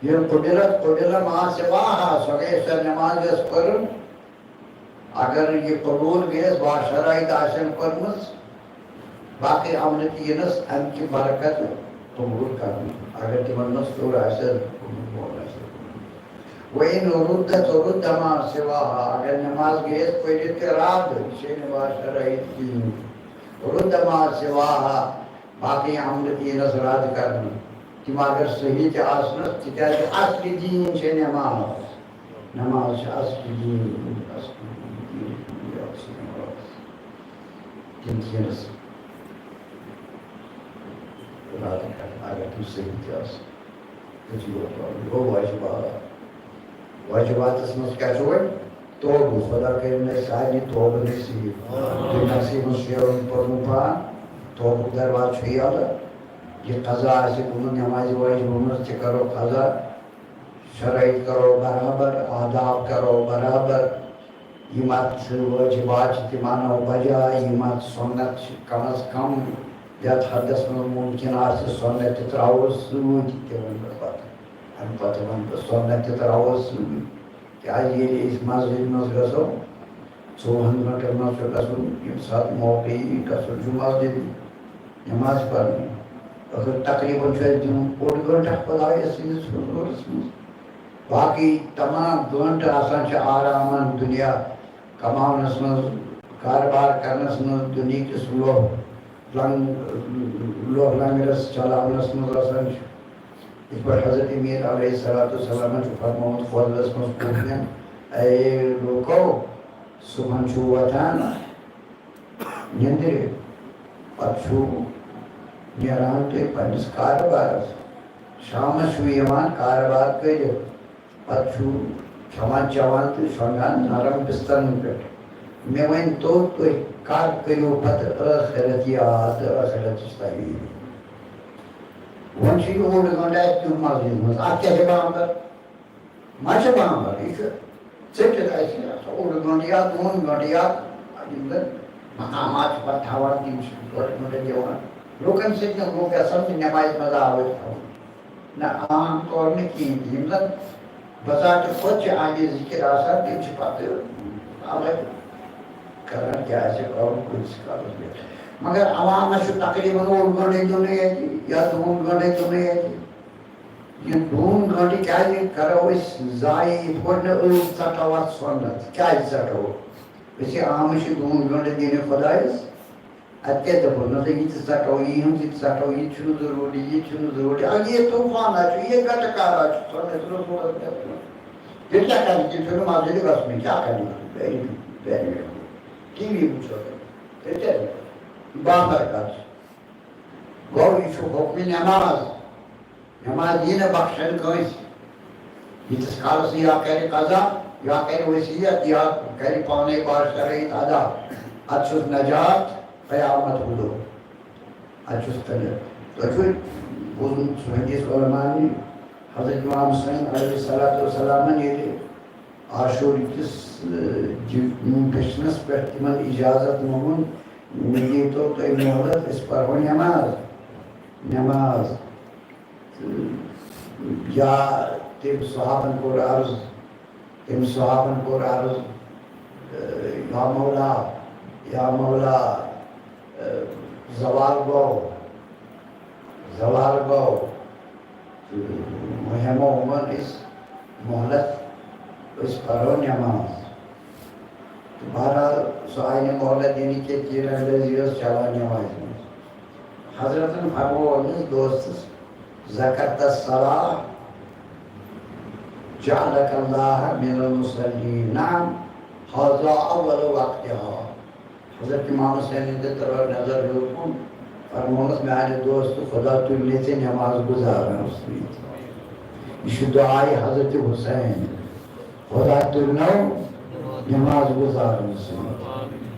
ییٚلہِ قُبِلَت قُبِلَ ما سِواہا، سۄ گٔے سۄ نٮ۪ماز یۄس پٔرٕن، اگر یہِ قبوٗل گٔیَس، با شرٲیِط آسن پٔرمٕژ، باقٕے عملہٕ تہِ یِنَس اَمہِ کہِ برکتہٕ قبوٗل کرنہٕ، اگر تِمن منٛز ہیوٚر آسہِ، قبوٗل آسہِ۔ وَإِنْ رُدَّتْ رُدَّ مَا سِوَاهَا، اگر نٮ۪ماز گٔیَس پٔرِتھ تہِ رد، یہِ چھے نہٕ با شرٲیِط کِہیٖنۍ۔ رُدَّ مَا سِوَاهَا، باقٕے عملہٕ تہِ یِنَس رد کرنہٕ، تِم اگر صحیح تہِ آسنَس، تِکیٛازِ اصلِ دیٖن چھے نٮ۪ماز۔ نٮ۪ماز چھِ اصلِ دیٖن، اصلِ دیٖن، اصلِ نٮ۪ماز۔ تِم تہِ یِنَس رد کرنہٕ، اگر تِم صحیح تہِ آسن۔ یُتھُے یوت وَنُن گوٚو واجبات۔ واجباتَس منٛز کیٛاہ چھُ وۄنۍ؟ توبہٕ۔ خۄدا کٔرِنۍ اَسہِ سارنٕے توبہٕ نصیٖب۔ دُنیاہسٕے منٛز شیرُن پَنُن پان، توبُک دروازٕ چھُ یَلہٕ۔ یہِ قضا آسہِ گوٚمُت، نٮ۪مازِ واجبہِ منٛز تہِ کرو قضا، شرٲیِط کرو برابر، آداب کرو برابر، یِم اَتھ وٲجِبات چھِ تِم اَنو بجاے، یِم اَتھ سُنت چھِ کم از کم یَتھ حدس منٛز مُمکِن آسہِ سُنت تہِ ترٛاوو سۭتۍ، تہِ وَنہٕ بہٕ پتہٕ۔ اَمہِ پتہٕ وَنہٕ بہٕ سُنت تہِ ترٛاوو سۭتۍ۔ کیٛازِ ییٚلہِ أسۍ مسجد منٛز گژھو، ژوٚوُہن گٲنٛٹن منٛز چھُ گژھُن، ییٚمہِ ساتہٕ موقعہٕ یی، گژھُن چھُ مسجد نماز پرنہِ۔ ٲخٕر تقریٖباً چھُ اَسہِ دیُن اوٚڑ گٲنٛٹہٕ خۄدایَس سٕنٛدِس حضوٗرس منٛز۔ باقٕے تمام گٲنٛٹہٕ آسان چھِ آرامن دُنیا کماونس منٛز، کارٕبار کرنس منٛز، دُنیہکِس لوہ لنگ-، لوہ لنگرس چلاونس منٛز آسان چھِ۔ یِتھ پٲٹھۍ حضرت میر علیہ الصلوۃ والسلامن چھُ فرمومُت فضلس منٛز کوٗتمٮ۪ن، اے لوٗکو، صُبحن چھُو وۄتھان نِندرِ، پتہٕ چھُو نیران تُہۍ پننِس کارٕبارس، شامس چھُو یِوان کارٕبار کٔرِتھ، پتہٕ چھُو کھٮ۪وان چٮ۪وان تہٕ شۄنٛگان نرم بسترن پٮ۪ٹھ۔ مےٚ ؤنۍ تو، تُہۍ کر کٔرِو پتہٕ ٲخرت یاد تہٕ ٲخرتٕچ تیٲری؟ وۄنۍ چھُ یہِ اوٚڑ گٲنٛٹہٕ اَسہِ دیُن مسجدِ منٛز، اَتھ کیٛاہ چھِ بامبر؟ ما چھِ بامبر؟ یہِ چھُ ژٔٹِتھ اَسہِ، یہِ ہسا اوٚڑ گٲنٛٹہٕ یا دۄن گٲنٛٹہٕ یا یِم زَن مقامات چھِ پَتہٕ تھاوان، تِم چھِ ڈۄڈ گٲنٛٹہٕ دِوان۔ لوٗکَن سۭتۍ نہٕ لوٗکھ گژھن تہٕ نٮ۪مازِ منٛز آوٕرۍ تھاوُن۔ نہ، عام طور نہٕ کِہیٖنۍ تہِ۔ یِم زَن بذات خۄد چھِ اہلِ ذِکِر آسان، تِم چھِ پَتہٕ اَوَے کران، کیٛاہ آسہِ کَرُن کۭتِس کالَس پٮ۪ٹھ۔ مگر عوامَس چھُ تقریٖباً اوٚڑ گٲنٛٹَے دیُنٕے اَتہِ یا دۄن گٲنٛٹَے دیُنٕے اَتہِ۔ یہِ دۄن گٲنٛٹہٕ کیٛازِ کرو أسۍ ضایع؟ یِتھ پٲٹھۍ نہٕ أسۍ ژَٹو اَتھ سُنت، کیٛازِ ژَٹو؟ أسۍ آمٕتۍ چھِ دۄن گٲنٛٹَن دِنہِ خۄدایَس، اَتہِ کیٛاہ دَپو؟ نہ تہٕ یہِ تہِ ژَٹو، یِہُنٛد یہِ تہِ ژَٹو، یہِ تہِ چھُنہٕ ضروٗری، یہِ تہِ چھُنہٕ ضروٗری۔ اَدٕ یہِ طوٗفان حظ چھُ، یہِ گَٹہٕ کار حظ چھُ، سُنت رسوٗلَس پٮ۪ٹھ۔ ییٚلہِ کیٛاہ کَرِ، یہِ چھُنہٕ مسجدِ گژھُنٕے، کیٛاہ کَرِ؟ ویری، ویری، ٹی وی وٕچھو تُہۍ۔ تیٚلہِ کیٛاہ گژھِ؟ بامبر کَر چھُ؟ گوٚو، یہِ چھُ حُکمِ نٮ۪ماز۔ نٮ۪ماز یی نہٕ بخشن کٲنٛسہِ۔ ییٖتِس کالس نہٕ یا کرِ قضا، یا کرِ وصیت، یا کرِ پانے باشرعیت ادا، اتھ چھُس نجات قیامت ہُنٛد دۄہ۔ اتھ چھُس تیٚلہِ، تۄہہِ چھُ بوٗزمُت سُہ حدیث علماء نٕے، حضرت امام حسین علیہ الصلوۃ والسلامن ییٚلہِ عاشور کِس، ٲ، جہِ-، جشنس پٮ۪ٹھ تِمن اجازت موٚنگُن، مےٚ دیٖتو تُہۍ مۄہلت، أسۍ پرہو نٮ۪ماز، نٮ۪ماز۔ تہٕ یا تٔمۍ صحابن کوٚر عرض، تٔمۍ صحابن کوٚر عرض، ٲ، یا مولا، یا مولا، ٲ، زوال گوٚو، زوال گوٚو۔ تہٕ وۄنۍ ہٮ۪مو یِمن أسۍ مۄہلت، أسۍ پرو نٮ۪ماز۔ تہٕ بہرحال، سُہ آیہِ نہٕ مۄہلت دِنہٕ کینٛہہ، تیٖرن دٔزی ٲس چلان نٮ۪مازِ منٛز۔ حضرتن فرموو أمِس دوستس، "ذکرت الصلاۃ جعلک اللہ من المصلین، نعم، ھذا اول وقتھا۔" حضرت امام حسینن تہِ ترٲو نظر ہیوٚر کُن، فرموونس، "میانہِ دوست، خدا تُلنَے ژےٚ نٮ۪ماز گُزارنہٕ سۭتۍ۔" یہِ چھُ دُعایہِ حضرت حسین۔ خدا تُلنو نٮ۪ماز گُزارنہٕ سۭتۍ۔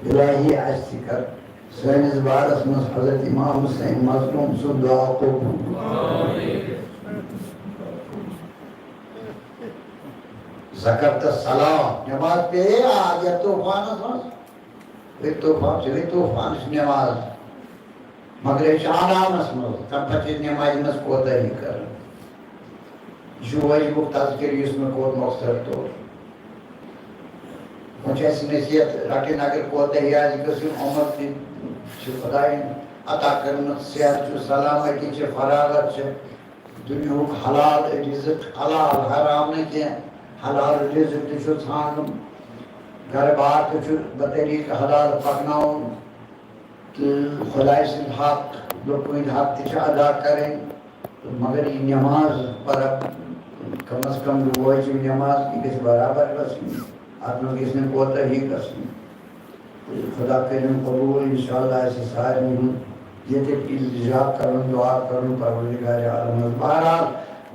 الٰہی، اَسہِ تہِ کر سٲنِس بارس منٛز حضرت امام حسین مظلوم سُنٛد دُعا قبوٗل۔ ذکرت الصلاۃ، نٮ۪ماز پیٚیے آ یَتھ طوٗفانس منٛز۔ أتھۍ طوٗفان چھِ، أتھۍ طوٗفانٕچ نٮ۪ماز۔ مگر أسۍ چھِ آرامس منٛز، تَمہِ پتہٕ چھِ أسۍ نٮ۪مازِ منٛز کوتاہی کران۔ یہِ چھُ وٲجبُک تذکرٕ یُس مےٚ کوٚر مۄخصر طور۔ وۄنۍ چھِ اَسہِ نصیحت رٹٕنۍ، اگر کوتاہی آسہِ گٔژھِتھ، عمر تہِ چھِ خۄدایَن عطا کٔرمٕژ، صحت چھُ، سلامتی چھِ، فراغت چھِ، دُنیاہُک حلال رزق، حلال حرام نہٕ کینٛہہ، حلال رزق تہِ چھُ ژھانڈُن، گرٕ بار تہِ چھُ بطریٖقہٕ حلال پکناوُن۔ تہٕ خۄداے سٕنٛدۍ حق، لُکہٕ ہٕنٛدۍ حق تہِ چھِ ادا کَرٕنۍ۔ تہٕ مگر یہِ نٮ۪ماز پَرٕ، کم از کم یہِ وٲجِب نٮ۪ماز، یہِ گژھِ برابر گژھٕنۍ، اَتھ منٛز گژھِ نہٕ کوتاہی گژھٕنۍ۔ تہٕ خۄدا کٔرِن قبوٗل، انشاءاللہ، اَسہِ سارنٕے ہُنٛد ییٚتہِ التجا کَرُن، دُعا کَرُن پروردگار عالمَس۔ بہرحال،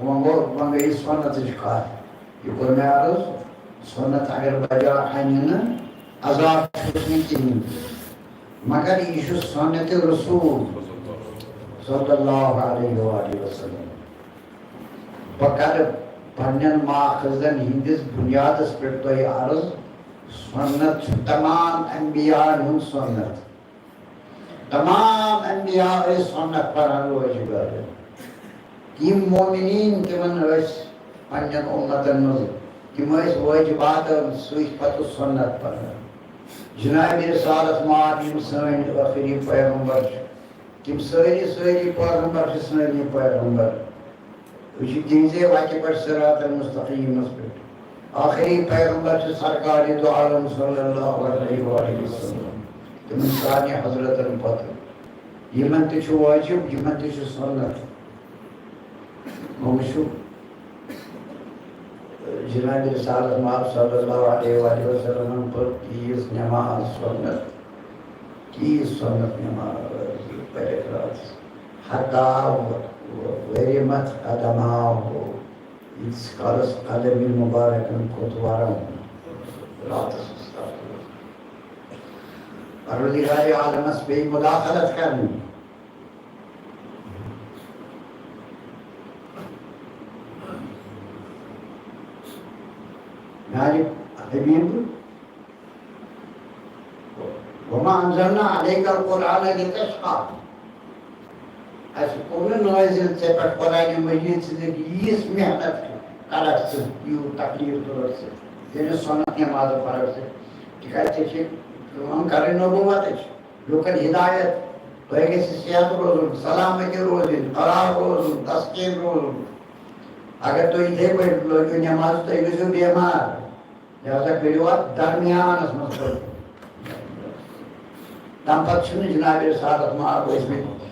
وۄنۍ گوٚو، وۄنۍ گٔے سُنتٕچ کَتھ۔ یہِ کوٚر مےٚ عرض، سُنت اگر بجا اَنہِ نہٕ، عذاب چھُس نہٕ کِہیٖنۍ تہِ۔ مگر یہِ چھُ سُنت رسول۔ صلی اللہ علیہ وآلہ وسلم۔ بہٕ کرٕ پننٮ۪ن ماخذن ہٕنٛدِس بُنیادس پٮ۪ٹھ تۄہہِ عرض، سُنت چھُ تمام انبیاءن ہُنٛد سُنت۔ تمام انبیاء ٲسۍ سُنت پران روزِ گٲرِتھ۔ یِم مومنیٖن تِمن ٲسۍ پننٮ۪ن اُمتن منٛز، تِم ٲسۍ واجباتن سۭتۍ پتہٕ سُنت پران۔ جناب رسالت مآب یِم سٲنۍ ٲخری پیغمبر چھِ، تِم سٲری، سٲری پیغمبر چھِ سٲنی پیغمبر۔ أسۍ چھِ تِہنٛزے وتہِ پٮ۪ٹھ صراط المستقیمس پٮ۪ٹھ۔ ٲخری پیغمبر چھِ سرکار دو عالم صلی اللہ علیہ وآلہ وسلم۔ تِمن سارنٕے حضرتن پتہٕ۔ یِمن تہِ چھُ واجب، یِمن تہِ چھُ سُنت۔ وۄنۍ وٕچھِو، جناب رسالت مآب صلی اللہ علیہ وآلہ وسلمن پٔر تیٖژ نماز سُنت، تیٖژ سُنت نماز پٔرِکھ راتس۔ حتی ورمت قدماہ، ییٖتِس کالس قدمِ مبارکن کھوٚت ورم راتس اوس تتھ۔ پروردگار عالمس پیٚیہِ مداخلت کرٕنۍ۔ میانہِ حبیب، وما انزلنا علیک القرآن لتشقی۔ اَسہِ کوٚر نہٕ نٲزِل ژےٚ پٮ۪ٹھ قرآن مجید ژٕ دِکھ ییٖژ محنت کَرَکھ ژٕ، یوٗت تکلیٖف تُلَکھ ژٕ، ییٚلہِ سُنت نٮ۪مازٕ پَرَکھ ژٕ، تِکیٛازِ ژےٚ چھِ کٲم کَرٕنۍ نبوتٕچ۔ لوٗکن ہدایت، تۄہہِ گژھِ صحت روزُن، سلامتی روزٕنۍ، قرار روزُن، تسکیٖن روزُن۔ اگر تُہۍ یِتھے پٲٹھۍ لٲگِو نٮ۪ماز، تُہۍ گٔژھِو بیمار۔ لہذا کٔرِو اَتھ درمیانس منٛز پٔرِو۔ تَمہِ پتہٕ چھِنہٕ جناب رسالت مآب ٲسمٕتۍ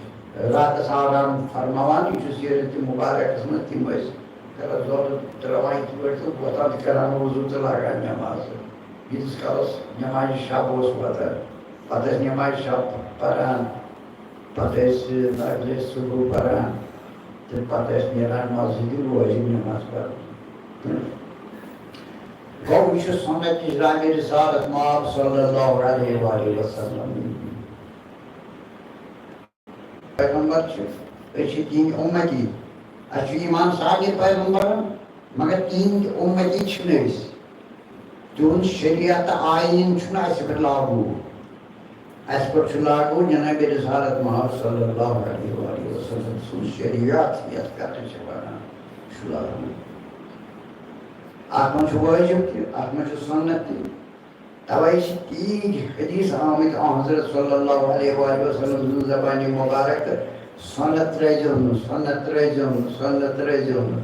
راتس آرام فرماوان۔ یہِ چھُ سیرت مبارکس منٛز، تِم ٲسۍ کران زۄلہٕ ترٛاوان یِتھ پٲٹھۍ تہٕ وۄتھان تہٕ کران وضو تہٕ لاگان نٮ۪ماز۔ ییٖتِس کالس نٮ۪مازِ شب اوس واتان، پتہٕ ٲسۍ نٮ۪مازِ شب پران، پتہٕ ٲسۍ نفلِ صبح پران، تہٕ پتہٕ ٲسۍ نیران مسجدِ واجب نٮ۪ماز پرنہِ۔ گوٚو، یہِ چھُ سُنت اجرامِ رسالت مآب صلی اللہ علیہ وآلہ وسلم۔ پیغمبر چھِ، أسۍ چھِ تِہنٛدۍ اُمتی۔ اَسہِ چھُ ایمان سارنٕے پیغمبرن، مگر تِہنٛدۍ اُمتی چھِنہٕ أسۍ۔ تِہُنٛد شریعت تہٕ آیٖن چھُنہٕ اَسہِ پٮ۪ٹھ لاگوٗ۔ اَسہِ پٮ۪ٹھ چھُ لاگوٗ جناب رسالت مآب صلی اللہ علیہ وآلہ وسلم سُنٛد شریعت، یَتھ کَتھ چھِ وَنان، چھُ لاگوٗ۔ اَتھ منٛز چھُ وٲجِب تہِ، اَتھ منٛز چھُ سُنت تہِ۔ توے چھِ تیٖتۍ حدیث آمٕتۍ آن حضرت صلی اللہ علیہ وآلہ وسلم سٕنٛز زبانہِ مبارک تہٕ سُنت ترٲیزیو نہٕ، سُنت ترٲیزیو نہٕ، سُنت ترٲیزیو نہٕ۔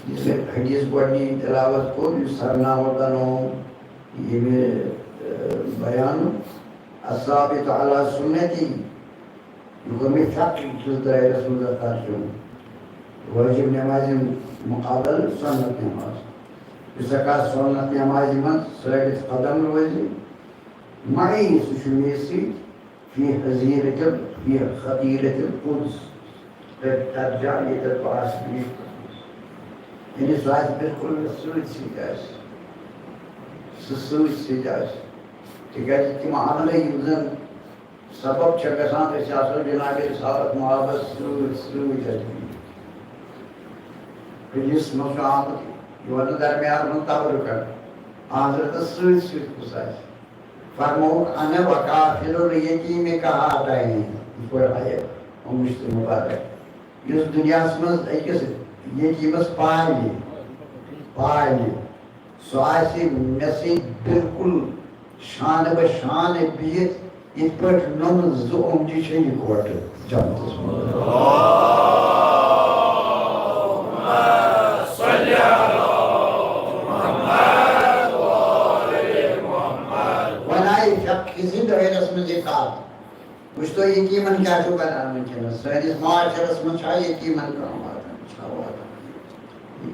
یُس مےٚ حدیث گۄڈٕنی تلاوت کوٚر، یُس سرناوت بنوو ییٚمہِ، اہ، بیانُک، الثابت علی سنتی، یہِ کوٚر مےٚ فقہ کِس دٲیرَس منٛز اَتھ ترجمہٕ۔ وٲجِب نٮ۪مازِ مُقابل سُنت نٮ۪ماز۔ یُس ہسا سُنت نٮ۪مازِ منٛز ثٲبت قدم روزِ، معی سُہ چھُ مےٚ سۭتۍ فی حظیرت ال-، فی حظیرت القدس۔ تَتہِ، تَتھ جایہِ ییٚتٮ۪تھ بہٕ آسہٕ بِہِتھ۔ یعنی سُہ آسہِ بِلکُل مےٚ سۭتۍ سۭتۍ آسہِ۔ سُہ سۭتۍ سۭتۍ آسہِ۔ تِکیٛازِ تِم عملہٕ یِم زَن سبب چھےٚ گژھان، أسۍ آسو جناب رسالت مآبس سۭتۍ سۭتۍ اَتہِ۔ حدیثس منٛز چھُ آمُت، یہِ وَنہٕ درمیان منٛز تبرُکن، حضرتس سۭتۍ سۭتۍ کُس آسہِ۔ فرمووُکھ، "انا وکافل الیتیم کہاتین"، یہِ پٲٹھۍ آیہِ اَمِچ تہِ مبارک۔ یُس دُنیاہَس منٛز أکِس یتیٖمَس پالہِ، پالہِ، سُہ آسہِ مےٚ سۭتۍ بالکل شانہٕ بہ شانہٕ بِہِتھ، یِتھ پٲٹھۍ نۄمہٕ زٕ اوٚنٛگجہِ چھِ یِکوَٹہٕ جنتَس منٛز۔ وۄنۍ آیہِ فقہٕ کِسٕے دٲیرَس منٛز یہِ کَتھ۔ وٕچھ تو یتیٖمن کیٛاہ چھُو کران وٕنکیٚنس؟ سٲنِس معاشرس منٛز چھا یتیٖمن کانٛہہ واتان؟ چھا واتان؟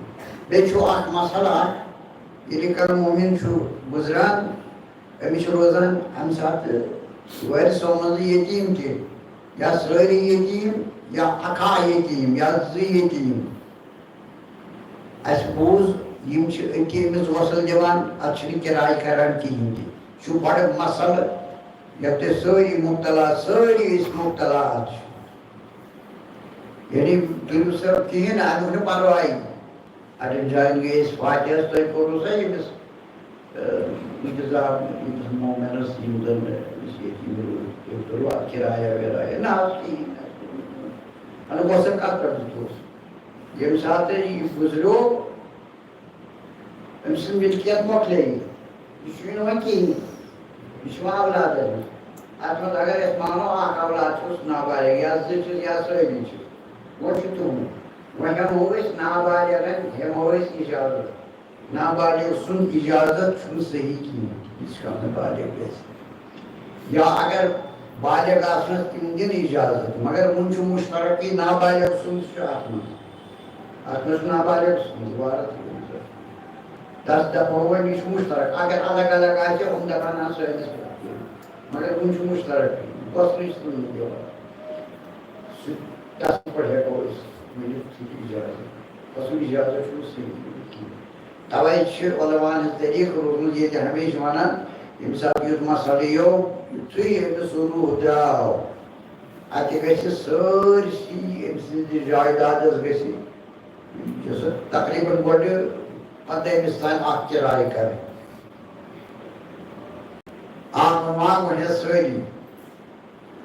بیٚیہِ چھُ اکھ مسئلہ اکھ، ییٚلہِ کانٛہہ مومِن چھُ گُزران، أمِس چھُ روزان اَمہِ ساتہٕ وٲرثو منٛزٕ یتیٖم تہِ، یا سٲری یتیٖم، یا اکھا یتیٖم، یا زٕ یتیٖم۔ اَسہِ بوٗز، یِم چھِ أتی أمِس غسل دِوان، اَتھ چھِنہٕ کِراے کران کِہیٖنۍ تہِ۔ چھُ بڑٕ مسئلہٕ، یَتھ تُہۍ سٲری مُبتلا، سٲری أسۍ مُبتلا اَتھ چھِ۔ یعنی تُلِو سا کِہیٖنۍ نہٕ، اَمیُک نہٕ پَرواے۔ اَڑٮ۪ن جایَن گٔے أسۍ فاتحَس، تۄہہِ کوٚروٕ سا ییٚمِس، اَ، انتظام، ییٚمِس مومنَس، یِم زَن أمِس ییٚتہِ یِم روٗدۍ، تُہۍ کوٚروٕ اَتھ کِرایہ وِرایہ؟ نہ حظ، کِہیٖنۍ نہٕ۔ اَدٕ گوٚو سا کَتھ پٮ۪ٹھ دیُتہوس؟ ییٚمہِ ساتہٕ یہِ گُزریو، أمۍ سٕنٛز مِلکیت مۄکلے یہِ۔ یہِ چھُنہٕ وۄنۍ کِہیٖنۍ۔ یہِ چھُ وۄنۍ اولادَن ہُنٛد۔ اَتھ منٛز اگر أسۍ مانو، اَکھ اولاد چھُس نابالغ، یا زٕ چھِس، یا سٲری چھِ۔ وۄنۍ چھُ تِہُنٛد۔ وۄنۍ ہٮ۪مو أسۍ نابالغَن، ہٮ۪مو أسۍ اِجازت۔ نابالغ سُنٛد اِجازت چھُنہٕ صحیح کِہیٖنۍ۔ یہِ چھُ نہٕ بالغ گژھِ۔ یا اگر بالغ آسنَس، تِم دِن اِجازت، مگر وُنہِ چھُ مُشترکٕے، نابالغ سُنٛد چھُ اَتھ منٛز۔ اَتھ منٛز چھُ نابالغ سُنٛد عبارت۔ تَس دَپو وۄنۍ، یہِ چھُ مُشترک۔ اگر الگ الگ آسہِ، ہُم دَپَن، نہ، سٲنِس پٮ۪ٹھ۔ مگر وُنہِ چھُ مُشترک، کۄس نِش ژھٕنُن دِوان؟ سُہ، تَس پٮ۪ٹھ ہٮ۪کو أسۍ ؤنِتھ، سُہ چھُ اِجازت۔ تَسُنٛد اِجازت چھُنہٕ صحیح کِہیٖنۍ۔ تَوَے چھِ علماہَن ہٕنٛز طریٖقہٕ روٗزمٕژ ییٚتہِ ہمیشہِ وَنان، ییٚمہِ ساتہٕ یُتھ مسلہٕ یِیو، یُتھُے أمِس روح درٛاو، اَتہِ گژھِ سٲرسٕے أمۍ سٕنٛدِ جایدادَس گژھِ، یُس تقریباً گۄڈٕ پَتہٕ أمِس تام اَکھ کِراے کَرٕنۍ۔ عام عام وَنٮ۪س سٲری،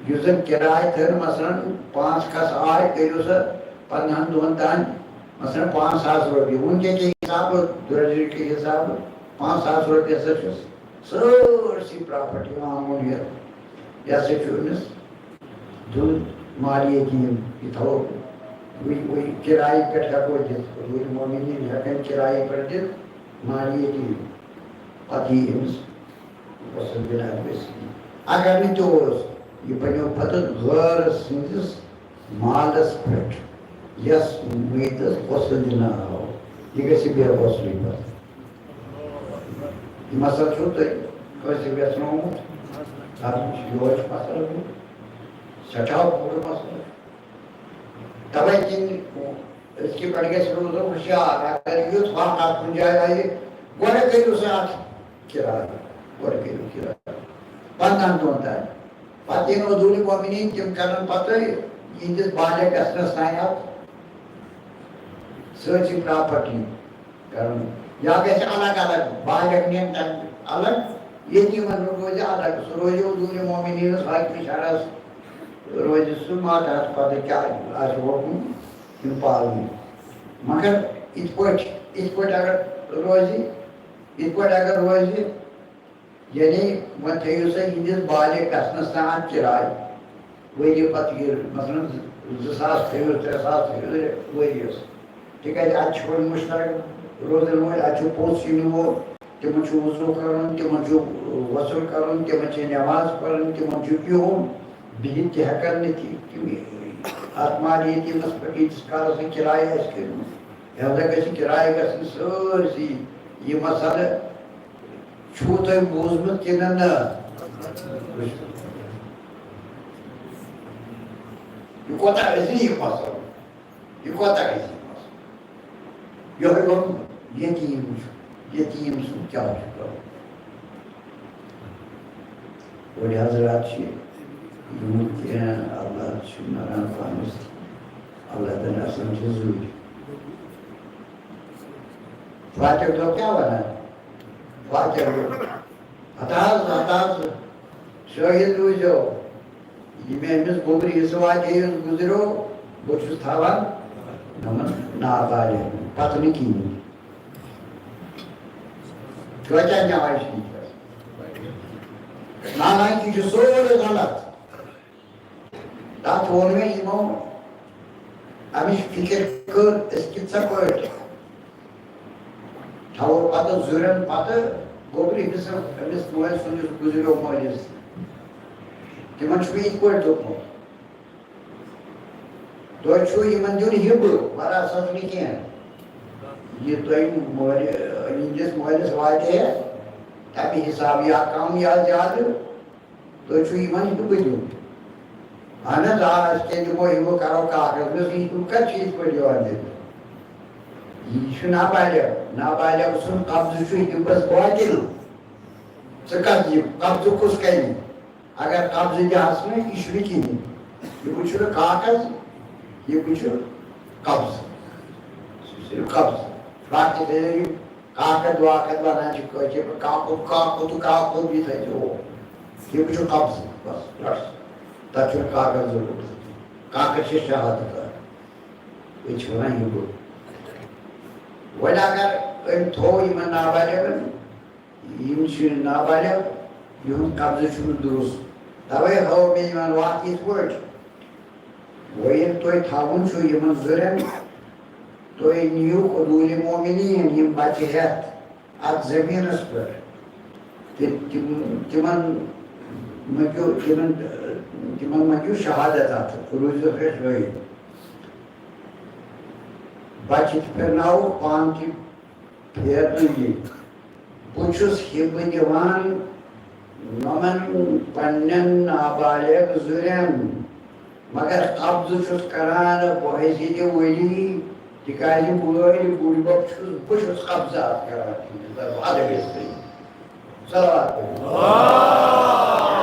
یُس زَن کِراے تھٲو، مثلاً پانٛژھ کَس آے، کٔرِو سا پنٛدہَن دۄہَن تام، مثلاً پانٛژھ ساس رۄپیہِ۔ وٕنکٮ۪ن کہِ حسابہٕ، درٛۄجرِ کہِ حسابہٕ، پانٛژھ ساس رۄپیہِ ہسا چھُس سٲرسٕے پراپرٹی آنگُن ہٮ۪تھ۔ یہِ ہسا چھُ أمِس دیُن مال یتیٖم، یہِ تھاوو وٕنۍ، وٕنۍ کِرایہِ پٮ۪ٹھ ہٮ۪کو دِتھ۔ حضوٗرِ مومنیٖن ہٮ۪کن کِرایہِ پٮ۪ٹھ دِتھ مال یتیٖم۔ پتہٕ یی أمِس غسل دِنہٕ اَتھ گژھِ۔ اگر نہٕ تہِ اوس، یہِ بنیو پتہٕ غٲر سٕنٛدِس مالس پٮ۪ٹھ، یَس مٔیتس غسل دِنہٕ آو، یہِ گژھِ بے غسلٕے پتہٕ۔ یہِ مسلہٕ چھُو تۄہہِ کٲنٛسہِ ویژھنومُت؟ اَتھ منٛز چھُ یِہوٚے چھُ مسلہٕ بوٚڑ، سٮ۪ٹھاہ بوٚڑ مسلہٕ۔ تَوَے کِنۍ أزکہِ پٮ۪ٹھ گژھِ روزُن ہُشیار، اگر یُتھ واقعہ کُنہِ جایہِ آیہِ، گۄڈٕ کٔرِو سا اَتھ کِراے، گۄڈٕ کٔرِو کِراے پنٛدہَن دۄہَن تام۔ پتہٕ یِن حضوٗرِ مومنیٖن، تِم کرن پتہٕ یِہنٛدِس بالغ گژھنس تام اتھ سٲرسٕے پراپرٹی کرن۔ یا گژھِ الگ الگ، بالغ نِن تمہِ الگ، یتیٖمن روزِ الگ۔ سُہ روزِ حضوٗرِ مومنیٖنس حاکمِ شرعس، روزِ سُہ ماتحت پتہٕ کیٛاہ آسہِ حُکم تِم پالنہِ۔ مگر یِتھ پٲٹھۍ، یِتھ پٲٹھۍ اگر روزِ، یِتھ پٲٹھۍ اگر روزِ، یعنی وۄنۍ تھٲیِو سا یِہِنٛدِس بالغ گژھنَس تام اَتھ کِراے۔ ؤری پَتہٕ یہِ، مثلاً، زٕ ساس تھٲیِو، ترٛےٚ ساس تھٲیِو ؤریَس۔ تِکیٛازِ اَتہِ چھِ وۄنۍ مُشترک روزَن وٲلۍ، اَتہِ چھُ پوٚژھ یِنہٕ وول، تِمَن چھُ وضوٗ کَرُن، تِمَن چھُ غسل کَرُن، تِمَن چھِ نٮ۪ماز پَرٕنۍ، تِمَن چھُ بِہُن، بِہِتھ تہِ ہٮ۪کَن نہٕ تِم، تِم اَتھ مال یتیٖمَس پٮ۪ٹھ، ییٖتِس کالَس نہٕ کِراے آسہِ کٔرمٕژ۔ لہذا گژھِ کِراے گژھٕنۍ سٲرسٕے۔ یہِ مسلہٕ چھُو تۄہہِ بوٗزمُت کِنہٕ نہ؟ یہِ کوٗتاہ عجیٖب مسلہٕ، یہِ کوٗتاہ عجیٖب مسلہٕ۔ یِہوٚے ووٚن یتیٖم چھُ، یتیٖم سُنٛد کیٛاہ چھُ کَرُن؟ بٔڑۍ حضرات چھِ، یِمَن کینٛہہ اولاد چھِ مَران پانَس، اولادَن آسان چھِ زُرۍ۔ فاتح دۄہ کیٛاہ وَنان؟ فاتح دۄہ۔ ہتہٕ حظ، ہتہٕ حظ، شٲہِد روٗزیو، یہِ مےٚ أمِس گوٚبرِ حصہٕ واتہِ یُس گُزریو، بہٕ چھُس تھاوان یِمَن نابالغ، پَتہٕ نہٕ کِہیٖنۍ۔ کۭتیٛاہ نٮ۪مازِ چھِ یہِ؟ نہ، نہ، یہِ چھُ سورُے غلط۔ تَتھ ووٚن مےٚ یِمو، اَمِچ فِکِر کٔر أسۍ کِتھ ژےٚ پٲٹھۍ تھاوو پَتہٕ زُرٮ۪ن پَتہٕ گوٚبرِ أمِس، أمِس مٲلۍ سُنٛد یُس گُزریو مٲلِس۔ تِمَن چھُ مےٚ یِتھ پٲٹھۍ دوٚپمُت، تۄہہِ چھُو یِمَن دیُن ہِبہٕ، وراثت نہٕ کینٛہہ۔ یہِ تۄہہِ مٲلہِ، یِہِنٛدِس مٲلِس واتہِ ہے تَمہِ حِسابہٕ یا کَم یا زیادٕ، تُہۍ چھِو یِمن ہِبہٕ دیُن۔ اہن حظ، آ، أسۍ کیٛاہ دِمو ہِبہٕ، کرو کاغذ۔ مےٚ دوٚپُس، یہِ ہِبہٕ کتہِ چھُ یِتھ پٲٹھۍ یِوان دِنہٕ؟ یہِ چھُ نابالغ۔ نابالغ سُنٛد قبضہٕ چھُ ہِبس باطل۔ ژٕ کتھ دِکھ؟ قبضہٕ کُس کرِ؟ اگر قبضہٕ دِہس نہٕ، یہِ چھُنہٕ کِہیٖنۍ۔ یہِ چھُنہٕ کاغذ، یہِ کُس چھُ؟ قبضہٕ۔ سُہ چھُ صرف قبضہٕ۔ باقٕے تھٲیِو یِم کاکد واکد وَنان چھِ کٲشِر پٲٹھۍ، کاکُد، کاکُد تہٕ کاکُد، یہِ تھٲیِو۔ یہِ کُس چھُ؟ قبضہٕ۔ بس، رَٹ۔ تَتھ چھُنہٕ کاکد ضروٗرت۔ کاکد چھِ شہادت اکھ۔ أسۍ چھِ وَنان یہِ گوٚو۔ وۄنۍ اگر أمۍ تھوٚو یِمن نابالغن، یِم چھِ نابالغ، یِہُنٛد قبضہٕ چھُنہٕ درست۔ توے ہٲو مےٚ یِمن وَتھ یِتھ پٲٹھۍ، وۄنۍ ییٚلہِ تۄہہِ تھاوُن چھُ یِمن زُرٮ۪ن، تُہۍ نِیِو عدوٗلِ مومنیٖن یِم بچہِ ہٮ۪تھ اَتھ زٔمیٖنَس پٮ۪ٹھ۔ تہٕ تِم، تِمن مٔنٛگِو، تِمن، تِمن مٔنٛگِو شہادت اَتھ، روٗزِو شٲہِد۔ بچہِ تہِ پھِرناوُکھ، پانہٕ تہِ پھیرنہٕ یہِ۔ بہٕ چھُس ہِبہٕ دِوان یِمن پننٮ۪ن نابالغ زُرٮ۪ن، مگر قبضہٕ چھُس کران بہٕ حیثیت ولی، تِکیازِ وٲلۍ بُڈۍ بب چھُس، بہٕ چھُس قبضہٕ اتھ کران۔ ادب عزتی۔ صلوات پٔرِو۔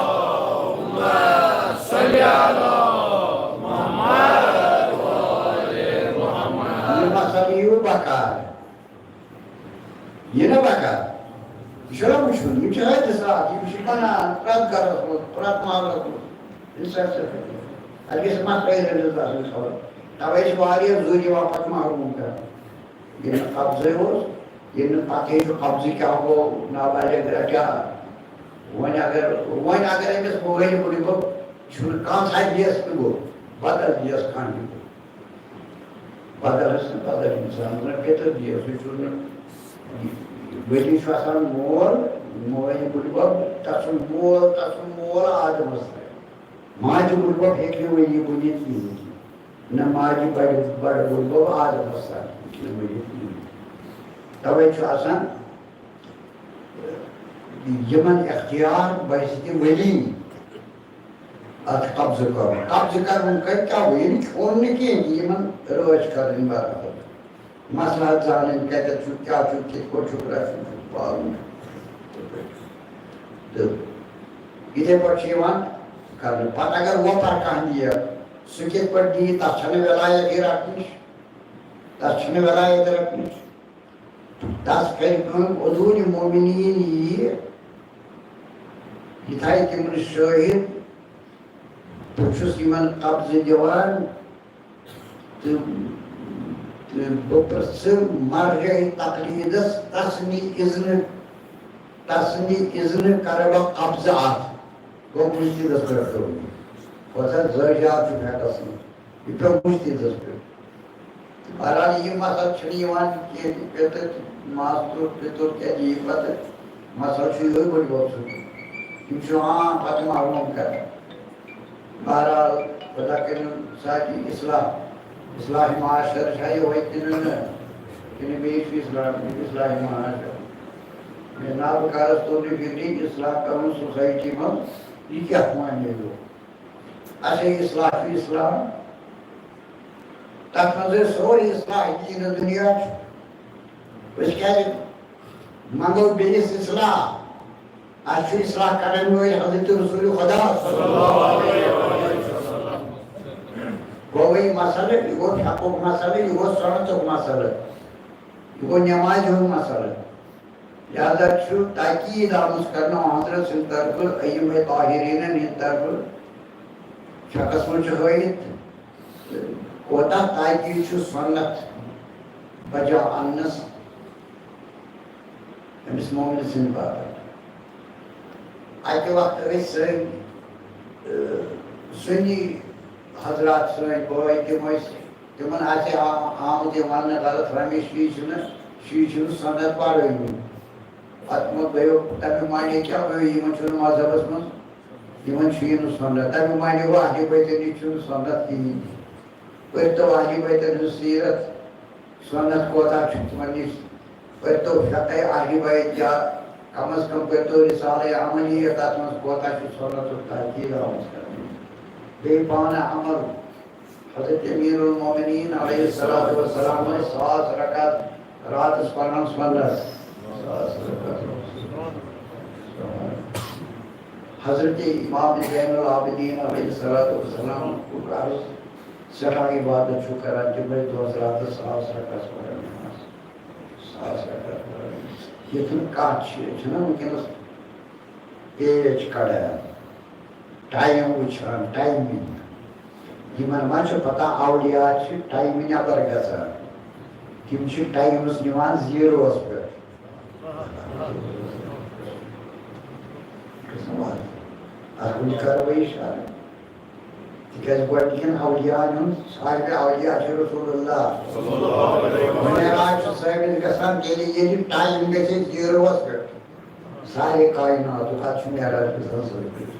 اللهم صل على محمد وآل محمد۔ یہِ مسئلہٕ یِیہِ بکار۔ یہِ نہ بکار۔ یہِ چھُنہ وٕچھُن، یِم چھِ حٲدثات، یِم چھِ بنان پرٛٮ۪تھ گرس منٛز، پرٛٮ۪تھ محلس منٛز۔ اِنسان چھُ، اَتہِ گژھِ مسئلہٕ رٔلِتھ آسٕنۍ خبر۔ توے چھِ واریاہ زُرۍ یِوان پتہٕ محروم کرنہٕ۔ ییٚلہِ نہٕ قبضے اوس، ییٚلہِ نہٕ پتہٕ چھُ قبضہٕ کیٛاہ گوٚو، نابالغ رٹیا۔ وۄنۍ اگر، وۄنۍ اگر أمِس مٲلۍ وُنہِ گوٚو، چھُنہٕ کانٛہہ تھا گیس تہِ گوٚو، بدل گیس کانٛہہ تہِ گوٚو۔ بدل حظ چھُنہٕ بدل اِنسان، نہ پیٚتٕر گیس، سُہ چھُنہٕ ؤلی چھُ آسان مول، مٲلۍ وُنہِ گوٚو، تَتھ چھُنہٕ مول، تَتھ چھُنہٕ مول آدمَس تام۔ ماجہِ بُڈبب ہیٚکہِ نہٕ ؤلی بٔنِتھ کِہیٖنۍ۔ نہ ماجہِ بڑِ، بڑٕ بُڈبب آز وسان ہیٚکہِ نہٕ ؤنِتھ کِہیٖنۍ۔ توے چھُ آسان یِمن اختیار بحیثیت ولی اتھ قبضہٕ کرُن۔ قبضہٕ کرُن کتہِ کیٛاہ گوٚو؟ یہِ نہٕ کھیوٚن نہٕ کِہیٖنۍ، یِمن رٲچھ کرٕنۍ برابر۔ مسلحت زانٕنۍ کتٮ۪تھ چھُ، کیٛاہ چھُ، کِتھ پٲٹھۍ چھُ رَچھُن، چھُ پالُن۔ تہٕ یِتھَے پٲٹھۍ چھُ یِوان کرنہٕ۔ پتہٕ اگر وۄپر کانٛہہ دِیہِ، سُہ کِتھ پٲٹھۍ دِیہِ، تَتھ چھَنہٕ وِلایت یہِ رَٹنٕچ، تَتھ چھَنہٕ وِلایت رَٹنٕچ۔ تَس کرِ کٲم، عدوٗلِ مومنیٖن یِیہِ، یہِ تھایہِ تِمن شٲہِد، بہٕ چھُس یِمن قبضہٕ دِوان، تہٕ، تہٕ بہٕ پرٛژھٕ مرجع تقلیٖدس، تس نی اذنہٕ، تس نی اذنہٕ کرٕ بہٕ قبضہٕ اتھ۔ گوٚو مُجتہدس پٮ۪ٹھ پیوٚو یہِ۔ وۄنۍ زن زٲوۍ جار چھُ فیکس منٛز۔ یہِ پیوٚو مُجتہدس پٮ۪ٹھ۔ بہرحال، یہِ مسلہٕ چھُنہٕ یِوان کینٛہہ، پیٚتٕر، ماستُر، پیٚتُر کیٛاہ دِیہِ پتہٕ؟ مسلہٕ چھُ یِہوٚے بٔڈۍ بب سُنٛد۔ یِم چھِ عام پتہٕ محروم کران۔ بہرحال، خۄدا کٔرِن ساقی اصلاح۔ اصلاح معاشر چھا یِہوٚے کِنہٕ نہٕ؟ کِنہٕ بیٚیہِ چھُ اصلاح، اصلاح معاشر؟ مےٚ نابکارس توٚر نہٕ فِکرِ اصلاح کرُن سوسایٹی منٛز، یہِ کیٛاہ معنی گوٚو؟ اچھا، اصلاح چھُ اصلاح۔ تَتھ منٛز ٲسۍ سورُے اصلاح دین و دُنیا چھُ۔ أسۍ کیٛازِ منٛگو بیٚیِس اصلاح؟ اَسہِ چھُ اصلاح کرن وٲلۍ حضرت رسول خدا صلی اللہ علیہ وسلم۔ گوٚو وۄنۍ مسئلہٕ، یہِ گوٚو فقہُک مسئلہٕ، یہِ گوٚو سنتُک مسئلہٕ، یہِ گوٚو نمازِ ہُنٛد مسئلہٕ۔ لہذا چھُ تاکید آمٕژ کرنہٕ حضرت سٕنٛدِ طرفہٕ، ائمہ طاہرینن ہٕنٛدِ طرفہٕ، شخص منٛز چھُ ہٲوِتھ، کوتاہ تاکید چھُ سنت بجا اننس أمِس مومنہٕ سٕنٛدِ باپتھ۔ اَکہِ وقتہٕ ٲسۍ سٲنۍ، ٲ، سُنی حضرات، سٲنۍ بٲے، تِم ٲسۍ، تِمن آسہِ ہے آ-، آمُت یہِ وننہٕ غلط فہمی، شی چھِنہٕ، شی چھِنہٕ سنت پرٲنی۔ پتہٕ مہ گٔیو، تَمیُک معنی کیٛاہ گوٚو؟ یِمن چھُنہٕ مذہبس منٛز، یِمن چھُ یہِ نہٕ سنت۔ تَمیُک معنی گوٚو، اہلِ بیتن نِش چھُنہٕ سنت کِہیٖنۍ۔ پٔرۍتو اہلِ بیتن ہٕنٛز سیرت، سنت کوتاہ چھُ تِمن نِش؟ پٔرۍتو فقہ اہلِ بیت، یا کم از کم پٔرۍتو رسالہ عملیہ، تَتھ منٛز کوتاہ چھُ سنتُک تاکید آمُت کرنہٕ؟ بیٚیہِ پانہٕ عمل۔ حضرت امیر المومنین علیہ الصلوۃ والسلام ٲسۍ ساس رکعت راتس پران سنت۔ ساس رکعت۔ حضرت امام زین العابدین علیہ الصلوۃ والسلام کوٚر عرض، سٮ۪ٹھاہ عبادت چھُ کران، تِم ٲسۍ دۄہس راتس ساس رکعت پران نماز۔ ساس رکعت پران۔ یہِ چھُنہٕ کتھ چھِ، یہِ چھُنہ وٕنکیٚنس پیچ کڑان، ٹایم وٕچھان، ٹایمنگ۔ یِمن ما چھِ پتہ اولیاء چھِ ٹایمہِ نٮ۪بر گژھان، تِم چھِ ٹایمس نِوان زیٖروس پٮ۪ٹھ۔ اَتھ کُن کرو أسۍ اِشارٕ۔ تِکیٛازِ گۄڈٕنِکٮ۪ن اولیاءن ہُنٛد، صاحبِ اولیاء چھُ رسول اللہ۔ معراج چھُ ثٲبت گژھان تیٚلہِ، ییٚلہِ ٹایم گژھِ زیٖروَس پٮ۪ٹھ۔ سارے کائناتُک اَتھ چھُ معراج گژھان ثٲبت۔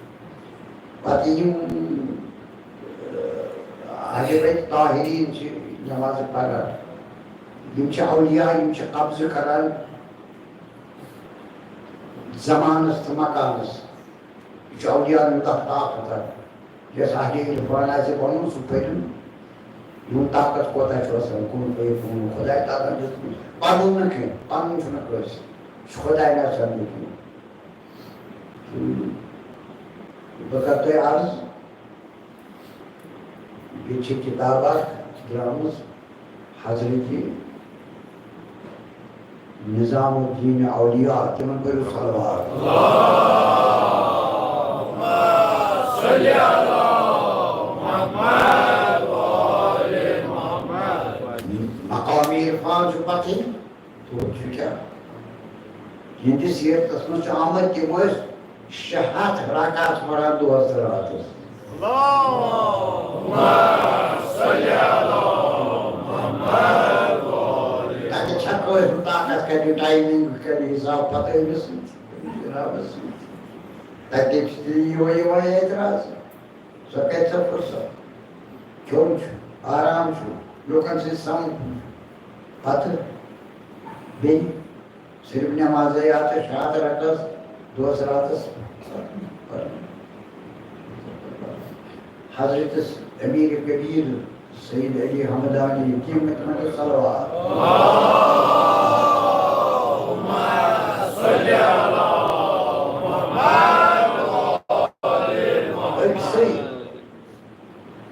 پَتہٕ یِم، اہلِ بیت طاہریٖن چھِ نماز پران، یِم چھِ اولیاء، یِم چھِ قبضہٕ کران زمانس تہٕ مکانس۔ یہِ چھُ اولیاء ہُنٛد اکھ طاقت اکھ۔ یۄس اہلِ عرفان آسہِ بنُن، سُہ پٔرِن۔ یِہُنٛد طاقت کوتاہ چھُ آسان، کُن فیکون، خداے تعالیٰ ہن دیُتمُت۔ پنُن نہٕ کینٛہہ، پنُن چھُنہٕ کٲنٛسہِ، یہِ چھُ خداے نہٕ آسان دیُتمُت۔ تہٕ بہٕ کرٕ تۄہہِ عرض، ییٚتہِ چھِ کِتاب اکھ درٛامٕژ، حضرت نظام الدین اولیاء، تِمن پٔرِو صلوات۔ مقام عرفان چھُ پتہٕ، توتہِ چھُ کیٛاہ؟ یِہنٛدِس سیرتس منٛز چھُ آمُت، تِم ٲسۍ شےٚ ہتھ رکعت پران دۄہس تہٕ راتس۔ تتہِ چھا کٲنٛسہِ طاقت کرِ، ٹایمنگ کرِ حساب پتہٕ أمِس سۭتۍ، جنابس سۭتۍ؟ تتہِ چھِ تیٚلہِ یِہوے یِوان اعتراض۔ سۄ کتہِ سۄ فرصت؟ کھیوٚن چھُ، آرام چھُ، لوٗکن سۭتۍ سمکھُن۔ پتہٕ بیٚیہِ صرف نمازے یاژ، شہادت رکعت دۄہس راتس۔ حضرت امیر کبیر سید علی ہمدانی، تِم تِمن تہِ صلوات۔ أکسٕے،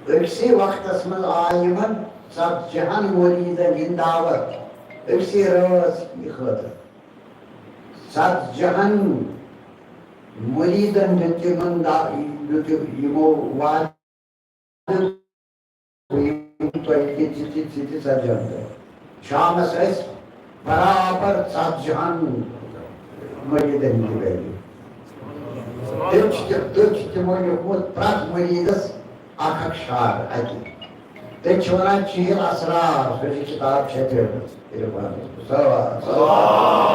أکسٕے وقتس منٛز آے یِمن ژتجی ہن مریدن ہٕنٛدۍ دعوت، أکسٕے رٲژ ہٕنٛدِ خٲطرٕ۔ ژتجی ہن مریدن دیُت تِمن دا-، دیُت یِمو وعدٕ، یِم تۄہہِ تہِ، تہِ، تہِ، تہِ، تہِ ژتجی ہن دۄہن۔ شامس ٲسۍ برابر ژتجی ہن مریدن ہٕنٛدِ گرِ۔ تٔمۍ چھِ تہِ، تٔمۍ چھِ تِمو لیوٗکھمُت پرٛٮ۪تھ مریدس اکھ اکھ شعر اَتہِ۔ تٔتۍ چھِ وَنان چِہِل اسرار، سۄ چھِ کِتاب چھپیمٕژ عرفانَس منٛز۔ صلوات، صلوات۔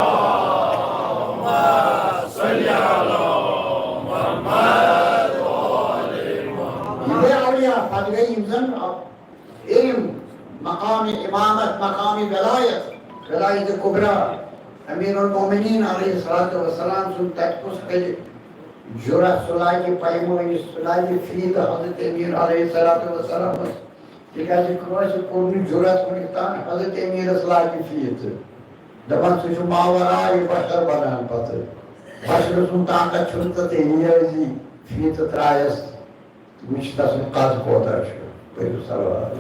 یِم گٔے اولیاء، پتہٕ گٔے یِم زَن علم، مقام امامت، مقام ولایت، ولایت کبریٰ، امیر المومنین علیہ الصلوۃ والسلام سُنٛد تَتہِ کُس کَرِ جرأت، سُہ لاگہِ پیمٲنِس، سُہ لاگہِ فیٖتہٕ حضرت امیر علیہ الصلوۃ والسلامس۔ تِکیٛازِ کٲنٛسہِ کوٚر نہٕ جرأت وُنیُک تام حضرت امیرس لاگہِ فیٖتہٕ۔ دَپان، سُہ چھُ ماورائے بشر بنان پتہٕ۔ بشر سُنٛد طاقت چھُنہٕ تہٕ تیٚلہِ یہِ ٲسی فیٖتہٕ ترٛایس۔ وٕچھ تسُنٛد قد کوتاہ چھُ۔ پٔرِو صلوات۔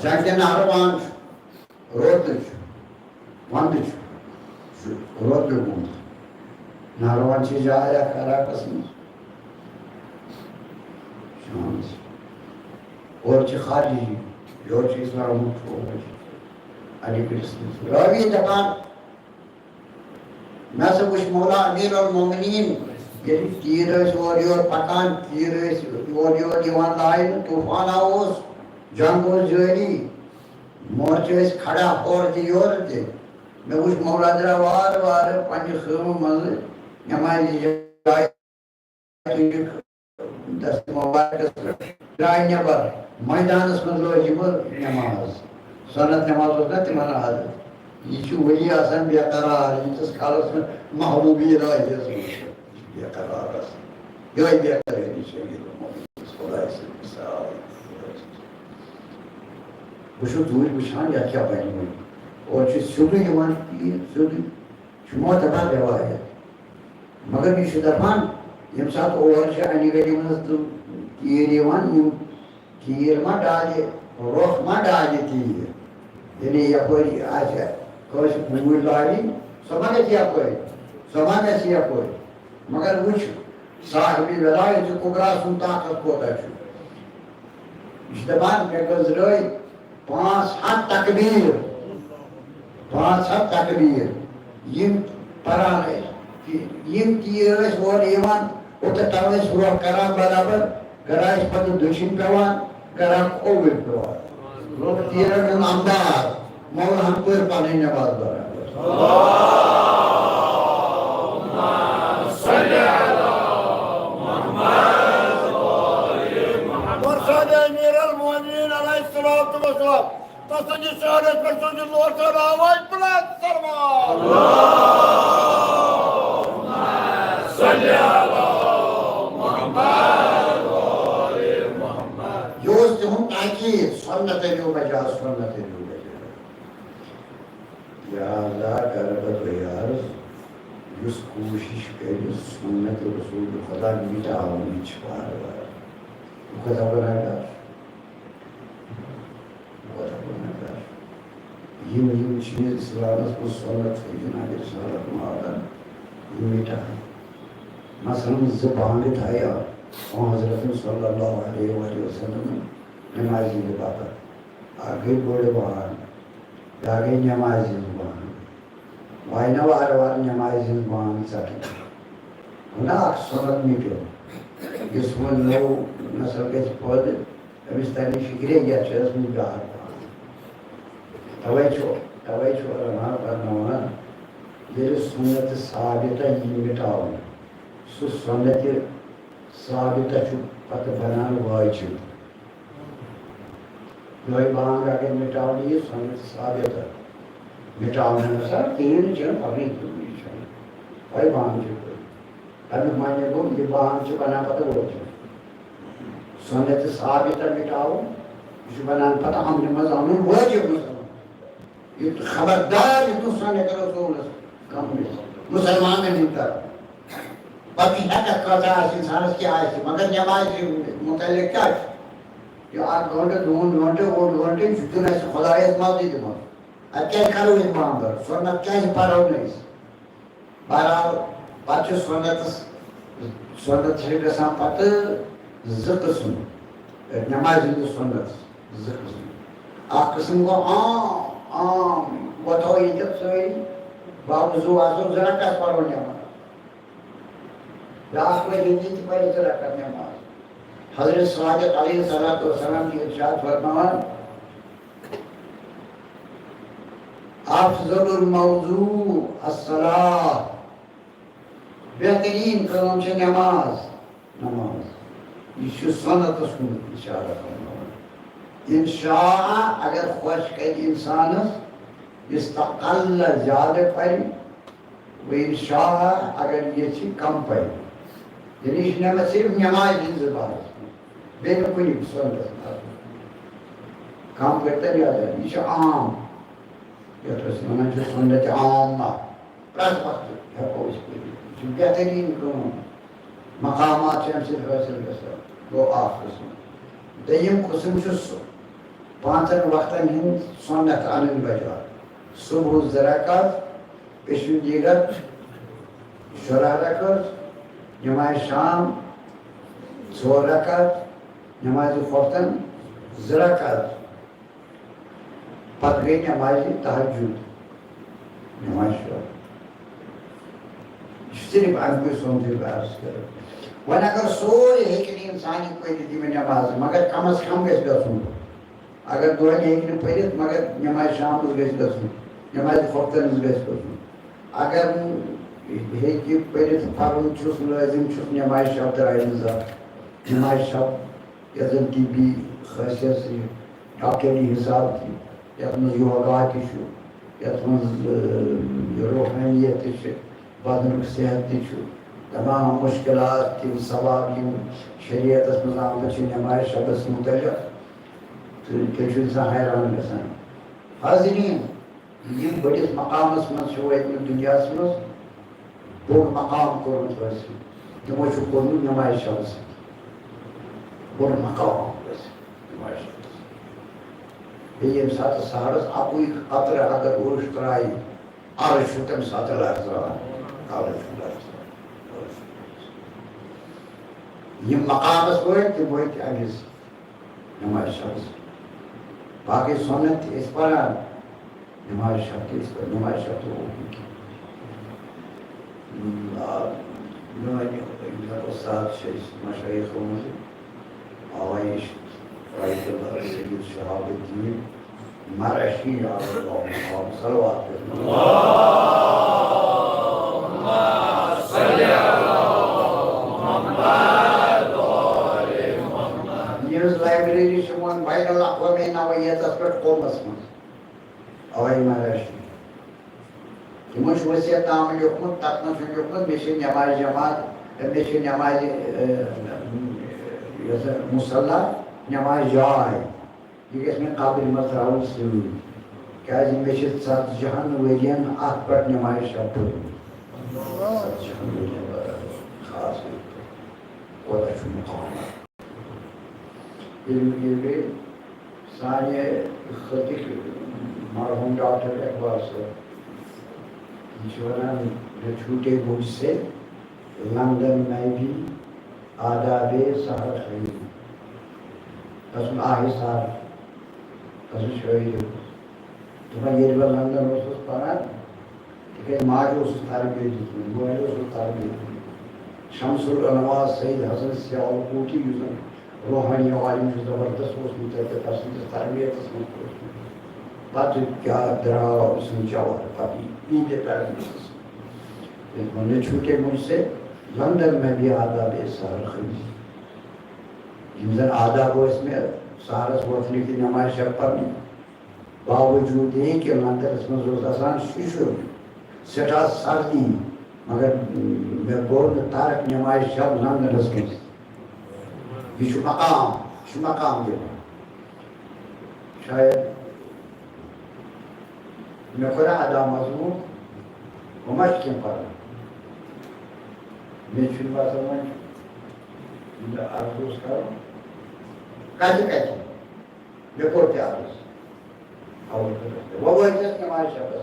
جنگِ نہروان چھُ، روتُے چھُ، ونٛدٕ چھُ، چھُ روتُے گوٚمُت۔ نہروان چھِ جاے اکھ عراقس منٛز۔ شامس۔ اورٕ چھِ خارجی، یورٕ چھِ اسلامُک فوج۔ علی کرسنس۔ راوی دپان، مےٚ ہسا وٕچھ مولا امیر المومنین، ییٚلہِ تیٖر ٲسۍ اورٕ یورٕ پکان، تیٖر ٲسۍ اورٕ یورٕ یِوان لاینہٕ، طوفان اوس، جنگ اوس جٲری، مورچہٕ ٲسۍ کھڑا ہورٕ تہِ یورٕ تہِ۔ مےٚ وٕچھ مولا درٛاو وارٕ وارٕ پننہِ خٲمہٕ منٛزٕ نمازِ جایہِ دست مبارکس پٮ۪ٹھ درٛاے نٮ۪بر۔ میدانس منٛز لٲج یِمو نٮ۪ماز۔ سنت نٮ۪ماز اوس نہ تِمن عادت۔ یہِ چھُ ؤلی آسان بے قرار، ییٖتِس کالس نہٕ محبوبی الٰہی یس منٛز چھُ بے قرار آسان۔ یِہوٚے بے قرٲری چھےٚ یہِ خۄداے سٕنٛز مثال۔ بہٕ چھُس دوٗرِ وٕچھان، یَتھ کیٛاہ بَنہِ وۄنۍ۔ اورٕ چھُ سیوٚدُے یِوان تیٖر، سیوٚدُے۔ یہِ چھُ معتبر رِوایت۔ مگر یہِ چھُ دَپان، ییٚمہِ ساتہٕ اور چھِ اَنہِ گٔٹہِ منٛز تِم تیٖر یِوان، یِم تیٖر ما ڈالہِ، رۄخ ما ڈالہِ تیٖر۔ یعنی یَپٲرۍ آسہِ کٲنٛسہِ گوٗلۍ لاگٕنۍ، سۄ ما گژھِ یَپٲرۍ، سۄ ما گژھِ یَپٲرۍ۔ مگر وٕچھ، صاحبِ ولایت کبریٰ سُنٛد طاقت کوتاہ چھُ۔ یہِ چھُ دَپان، مےٚ گٔنٛزرٲے پانٛژھ ہَتھ تکبیٖر، پانٛژھ ہَتھ تکبیٖر، یِم پَران ٲسۍ، یِم تیٖر ٲسۍ اورٕ یِوان، اوٚتَتھ تام ٲسۍ رۄخ کَران برابر، گرا ٲسۍ پَتہٕ دٔچھِنۍ پٮ۪وان، گرا کھووٕرۍ پٮ۪وان۔ لوٚگ تیٖرَن ہُنٛد اَمداد، مولہَن پٔر پَنٕنۍ نٮ۪ماز برابر۔ اور سادِ امیر المومنین علیہ الصلوۃ والسلام، تسٕنٛدِ شہادت پٮ۪ٹھ سوٗزِتھ لوٹھ سان آواز بلند سلوات۔ یہِ اوس تِہُنٛد تاکید، سُنت أنِو بجا، سُنت أنِو بجا۔ لہذا کرٕ بہٕ تۄہہِ عرض، یُس کوٗشِش کرِ سُنت رسول خدا مِٹاوٕنۍ، یہِ چھِ وارٕ وارٕ۔ بہٕ کوٗتاہ گۄناہگار چھُس، بہٕ کوٗتاہ گۄناہگار چھُس۔ یِم، یِم چیٖز اِسلامَس منٛز سُنت چھِ، جناب رسالت معاوضہ، یِم مِٹاوٕنۍ۔ مثلاً زٕ بانٛگہٕ تھایہِ آ حضرتن صلی اللہ علیہ وآلہ وسلم نمازِ ہِنٛدِ باپتھ۔ اکھ گٔے بٔڑ بانٛگ، بیٛاکھ گٔے نمازِ ہِنٛز بانٛگ۔ وۄنۍ نہ وارٕ وارٕ نمازِ ہِنٛز بانٛگ ژَٹٕنۍ۔ گوٚو نا اکھ سُنت مِٹیو۔ یُس وۄنۍ نوٚو نسل گژھِ پٲدٕ، أمِس تَرِ نہٕ فِکرے، یَتھ چھِ ٲسمٕژ بیٛاکھ بانٛگ۔ تَوَے چھُ، تَوَے چھُ علماء فرماوان، ییٚلہِ سُنت ثابتہ یی مِٹاونہٕ، سُہ سُنت ثابتہ چھُ پتہٕ بنان واجب۔ یِہوٚے بانٛگ اگر مِٹاونہٕ یی، سُنت ثابتہ مِٹاونہٕ نہ سا کِہیٖنۍ نہٕ، چھَنہٕ پَرٕنۍ، یہِ چھَنہٕ۔ یِہوٚے بانٛگ چھِ پَرٕنۍ۔ اَمیُک معنی گوٚو، یہِ بانٛگ چھِ بنان پتہٕ واجب۔ سُنت ثابتہ مِٹاوُن، یہِ چھُ بنان پتہٕ عملہِ منٛز اَنُن واجب مُسلمان۔ یہِ خبردار، یہِ تُہۍ سۄنہِ کرو سونس کم مُسلمانن ہٕنٛدۍ طرفہٕ۔ پتہٕ چھِ ہٮ۪کتھ کۭژاہ آسہِ اِنسانس، کیٛاہ آسہِ، مگر نٮ۪مازِ مُتعلق کیٛاہ چھُ؟ یہِ اکھ گٲنٛٹہٕ، دوٗن گٲنٛٹہٕ، اوٚڑ گٲنٛٹہٕ، یہِ چھُ دیُن اَسہِ خۄدایس مسجدِ منٛز۔ اَتہِ کیٛازِ کرو أسۍ بامبر؟ سۄنت کیٛازِ پرو نہٕ أسۍ؟ بہرحال، پتہٕ چھُ سُنتس، سُنت چھِ گژھان پتہٕ زٕ قٕسم، نمازِ ہٕنٛدِس سُنتس زٕ قٕسم۔ اکھ قٕسم گوٚو عام، عام، وۄتھو ییٚتٮ۪تھ سٲری، باوضوٗ آسو، زٕ رکعت پرو نماز۔ بیٛاکھ گوٚو ییٚتی تہِ پرِ زٕ رکعت نماز۔ حضرت صادق علیہ الصلوۃ والسلام چھِ ارشاد فرماوان، افضل الموضوع الصلاۃ، بہترین کٲم چھِ نماز، نماز۔ یہِ چھُ سُنتس کُن اشارہ فرماوان۔ ان شاء، اگر خۄش کرِ انسانس، استقل، زیادٕ پرِ، و ان شاء، اگر یژھِ کم پرِ۔ یعنی یہِ چھِ نماز صرف نمازِ ہٕنٛز عبادت، بیٚیہِ نہٕ کُنہِ سُنتس منٛز۔ کم کٔرۍ تَن یاد، یہِ چھُ عام۔ یَتھ أسۍ وَنان چھِ سُنت عامہ، پرٛٮ۪تھ وقتہٕ ہٮ۪کو أسۍ پٔرِتھ۔ یہِ چھِ بہتریٖن کٲم، مقامات چھِ اَمہِ سۭتۍ حٲصِل گژھان۔ گوٚو اَکھ قٕسٕم۔ دوٚیِم قٕسٕم چھُ سُہ، پانٛژَن وقتَن ہِنٛز سُنت اَنٕنۍ بجا۔ صُبحُک زٕ رکعت، پیشُندی گژھ شُراہ رکعت، نماز شام ژور رکعت، نماز خۄفتن زٕ رکعت، پتہٕ گٔے نماز تہجد، نماز شب۔ یہِ چھُ صرف اَمہِ کُے سونٛچُن عرض کٔرِتھ۔ وۄنۍ اگر سورُے ہیٚکہِ نہٕ اِنسان یہِ پٔرِتھ یِمن نمازن، مگر کم از کم گژھِ گژھُن۔ اگر دۄہلہِ ہیٚکہِ نہٕ پٔرِتھ، مگر نمازِ شامس گژھِ گژھُن، نمازِ خۄفتنس گژھِ گژھُن۔ اگر نہٕ ہیٚکہِ پٔرِتھ، پرُن چھُس، لٲزم چھُس، نمازِ شب ترٛایہِ نہٕ زانٛہہ۔ نمازِ شب، یۄس زن طبی خٲصیت چھِ، ڈاکٹری حساب تہِ، یتھ منٛز یوگا تہِ چھُ، یتھ منٛز، ٲں، روحانیت تہِ چھِ، بدنُک صحت تہِ چھُ، تمام مشکلات، تِم ثواب، یِم شریعتس منٛز آمٕتۍ چھِ نمازِ شبس متعلق، تہٕ تیٚلہِ چھُ اِنسان حیران گژھان۔ حاضریٖن، یِم بٔڑِس مقامس منٛز چھِ وٲتمٕتۍ دُنیاہس منٛز، بوٚڑ مقام کوٚرمُت حٲصِل، تِمو چھُ کوٚرمُت نماز شبس سۭتۍ بوٚڑ مقام حٲصِل۔ نماز شبس سۭتۍ۔ بیٚیہِ ییٚمہِ ساتہٕ سحرس اَکُے قطرٕ اگر اوٚش ترٛایہِ، عرش چھُ تَمہِ ساتہٕ لرزان، عرش چھُ لرزان۔ یِم مقامس وٲتۍ، تِم وٲتۍ اَمہِ سۭتۍ۔ نماز شبس۔ باقٕے سنت تہِ ٲسۍ پران۔ نماز شب تہِ ٲسۍ پران۔ نماز شب تہِ اوس نہٕ کینٛہہ۔ آ، میٲنۍ یِم زن استاد چھِ أسۍ مشایخو منٛز، آوایش رحمت اللہ سید شہاب الدین مرشی علیہ السلام صلوات۔ یِہٕنٛز لائبریری چھِ وۄنۍ بین الاقوامی نوعیتس پٮ۪ٹھ قومس منٛز۔ اوے مرشی۔ تِمو چھُ وصیت نامہٕ لیوٗکھمُت، تَتھ منٛز چھُ لیوٗکھمُت، مےٚ چھِ نماز جماعت، مےٚ چھِ نماز، ٲ، یۄس زَن مُصلی، نماز جاے، یہِ گژھِ مےٚ قبرِ منٛز ترٛاوُن سۭتۍ۔ کیٛازِ مےٚ چھِ ژتجی ہن ؤرین اَتھ پٮ۪ٹھ نماز شب پٔرمٕژ۔ ژتجی ہن ؤرین برابر۔ خاص طور پٲٹھۍ۔ کوتاہ چھُ مقام۔ ییٚلہِ، ییٚلہِ بیٚیہِ سانہِ خطٕکۍ مرحوٗم ڈاکٹر اقبال صٲب، یہِ چھِ وَنان، "نہ چھوٹے مجھ سے لندن میں بھی آدابِ سحر خیری۔" تَسُنٛد آہہِ سحر، تَسُنٛد شٲعری۔ دَپان، ییٚلہِ بہٕ لندن اوسُس پَران، تِکیٛازِ ماجہِ اوسُس تربیت دیُتمُت، مٲلۍ اوسُس تربیت دیُتمُت۔ شمس العلماء سید حسن سیالکوٹی، یُس زن روحانی عالم چھُ، زبردست اوس مُتعلق تسٕنٛدِس تربیتس منٛز اوس۔ پتہٕ کیٛاہ درٛاو أمۍ سُنٛد جوہر پتہٕ یہِ، یہِ تہِ پیرنٹس۔ ییٚلہِ ووٚن، "چھوٹے مجھ سے لندن میں بھی آدابِ سحر خیری۔" یِم زن آداب ٲسۍ مےٚ سحرس وۄتھنٕکۍ تہٕ نماز شب پرنٕکۍ، باوجود یہِ کہِ لندنس منٛز اوس آسان شِشُر، سٮ۪ٹھاہ سردی، مگر مےٚ کوٚر نہٕ ترک نماز شب لندنس منٛز۔ یہِ چھُ مقام، یہِ چھُ مقام دِوان۔ شاید مےٚ کوٚر ادا مضموٗن، وۄنۍ ما چھُ کینٛہہ پرُن؟ مےٚ چھُنہٕ باسان وۄنۍ یہِ مےٚ عرض اوس کرُن۔ کتہِ کتہِ؟ مےٚ کوٚر تہِ عرض۔ اَوَے کوٚر اَسہِ۔ وۄنۍ وٲتۍ أسۍ نماز شبس۔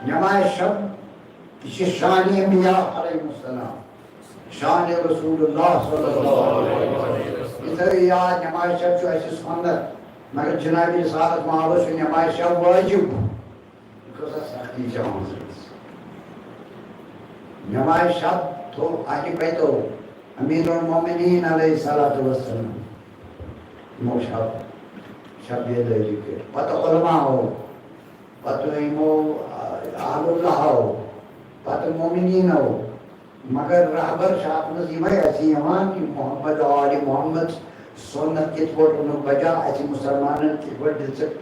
نماز شب، یہِ چھِ شانِ انبیاء علیہ السلام، شانِ رسول اللہ صلی اللہ علیہ وسلم۔ یہِ تھٲیِو یاد، نماز شب چھُ اَسہِ سُنت، مگر جناب رسالت محمد چھُ نماز شب واجب۔ یہِ کۭژاہ سختی چھِ آمٕژ أمِس۔ نماز شب تھوٚو اَکہِ پَتو امیر المومنین علیہ الصلوۃ والسلام۔ یِمو شب، شب بیدٲری کٔر۔ پتہٕ علماءو، پتہٕ یِمو اہل اللہو، پتہٕ مومنینو۔ مگر رہبر چھِ اَتھ منٛز یِمے اَسہِ یِوان، یِم محمد، آل محمد، سنت کِتھ پٲٹھۍ اوٚنُکھ بجا، اَسہِ مُسلمانن کِتھ پٲٹھۍ دِژٕکھ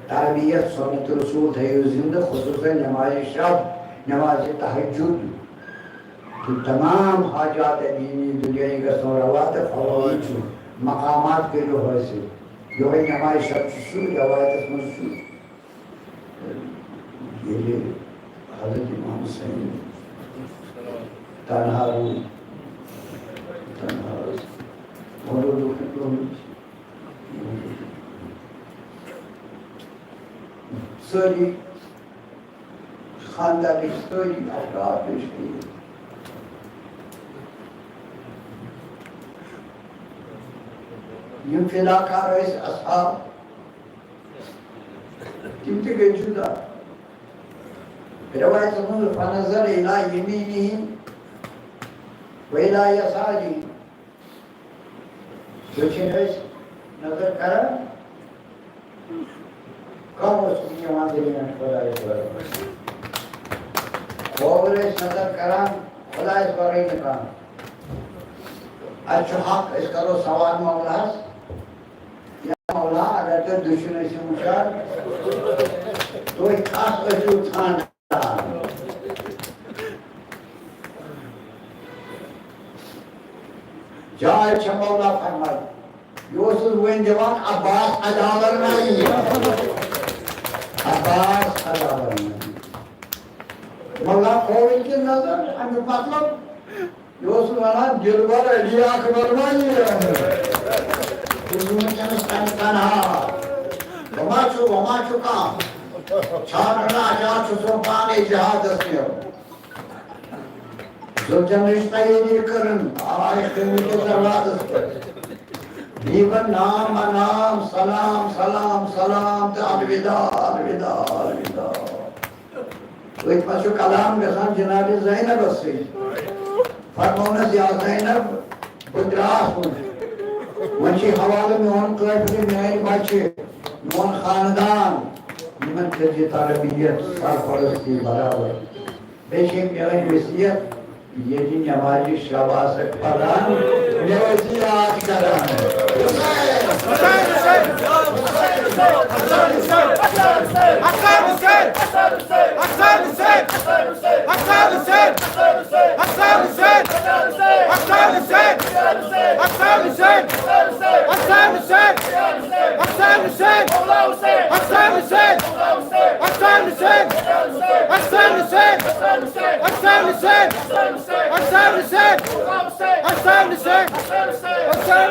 تربیت، سنت رسول تھٲیِو زندٕ، خصوصاً نماز شب، نماز تہجد۔ تہٕ تمام حاجات دینی دنیاہی گژھن روا تہٕ فوٲیِد چھُ، مقامات کٔرِو حٲصِل۔ یِہوٚے نماز شب چھُ سُہ، رٮ۪وایتَس منٛز چھُ۔ ییٚلہِ حضرت امام حسین تنہا روٗد، تنہا روٗد، وۄنۍ روٗد لوٗکَن پیوٚمُت۔ سٲری خاندانٕکۍ سٲری افراد پیش کٔرِتھ۔ یِم فداکار ٲسۍ اصحاب، تِم تہِ گٔے جُدا۔ رٮ۪وایتَس منٛز، "فنظر الی یمینہ و الی یسارہ"۔ دٔچھِنۍ ٲسۍ نظر کران، کم اوس یِوان دِلہِ منٛز خۄدایَس ورٲے۔ کھووُر ٲسۍ نظر کران، خۄدایَس ورٲے نہٕ کانٛہہ۔ اَتہِ چھُ حق، أسۍ کرو سوال مولاہَس۔ یا مولا، اگر تُہۍ دٔچھُن ٲسِو وٕچھان، تُہۍ کَس ٲسِو ژھانٛڈان؟ جاے چھےٚ مولا فرماے، یہِ اوسُس وۄنۍ دِوان عباس عداور ناوی۔ عباس خدا بننا۔ مولا کھول کہِ نظر، اَمیُک مطلب، یہِ اوس وَنان، دِلبر علی اکبر ما یِیہِ۔ بہٕ چھُس وٕنکیٚنَس تَمہِ تنہا۔ وۄنۍ ما چھُ، وۄنۍ ما چھُ کانٛہہ؟ چھا رَٹان، چھا چھُس وۄنۍ پانَے جہادَس نیرُن؟ زُلجَنٕچ تیٲری کٔرٕن، آے خٲمی کِس دروازَس پٮ۪ٹھ۔ دیٖوَن نام نام، سلام، سلام، سلام تہٕ الوداع، الوداع، الوداع۔ أتھۍ منٛز چھُ کلام گژھان جناب زینبس سۭتۍ۔ فرمونس، یا زینب، بہٕ درٛاس وۄنۍ۔ وۄنۍ چھِ حوالہٕ میون قٲفلہٕ، میٲنۍ بچہِ، میون خاندان، یِمن کٔرزِ تربیت، سرپرستی برابر۔ بیٚیہِ چھِ میٲنۍ وصیت، ییٚلہِ نمازِ شب آسکھ پران، مےٚ ٲسۍ یاد کران۔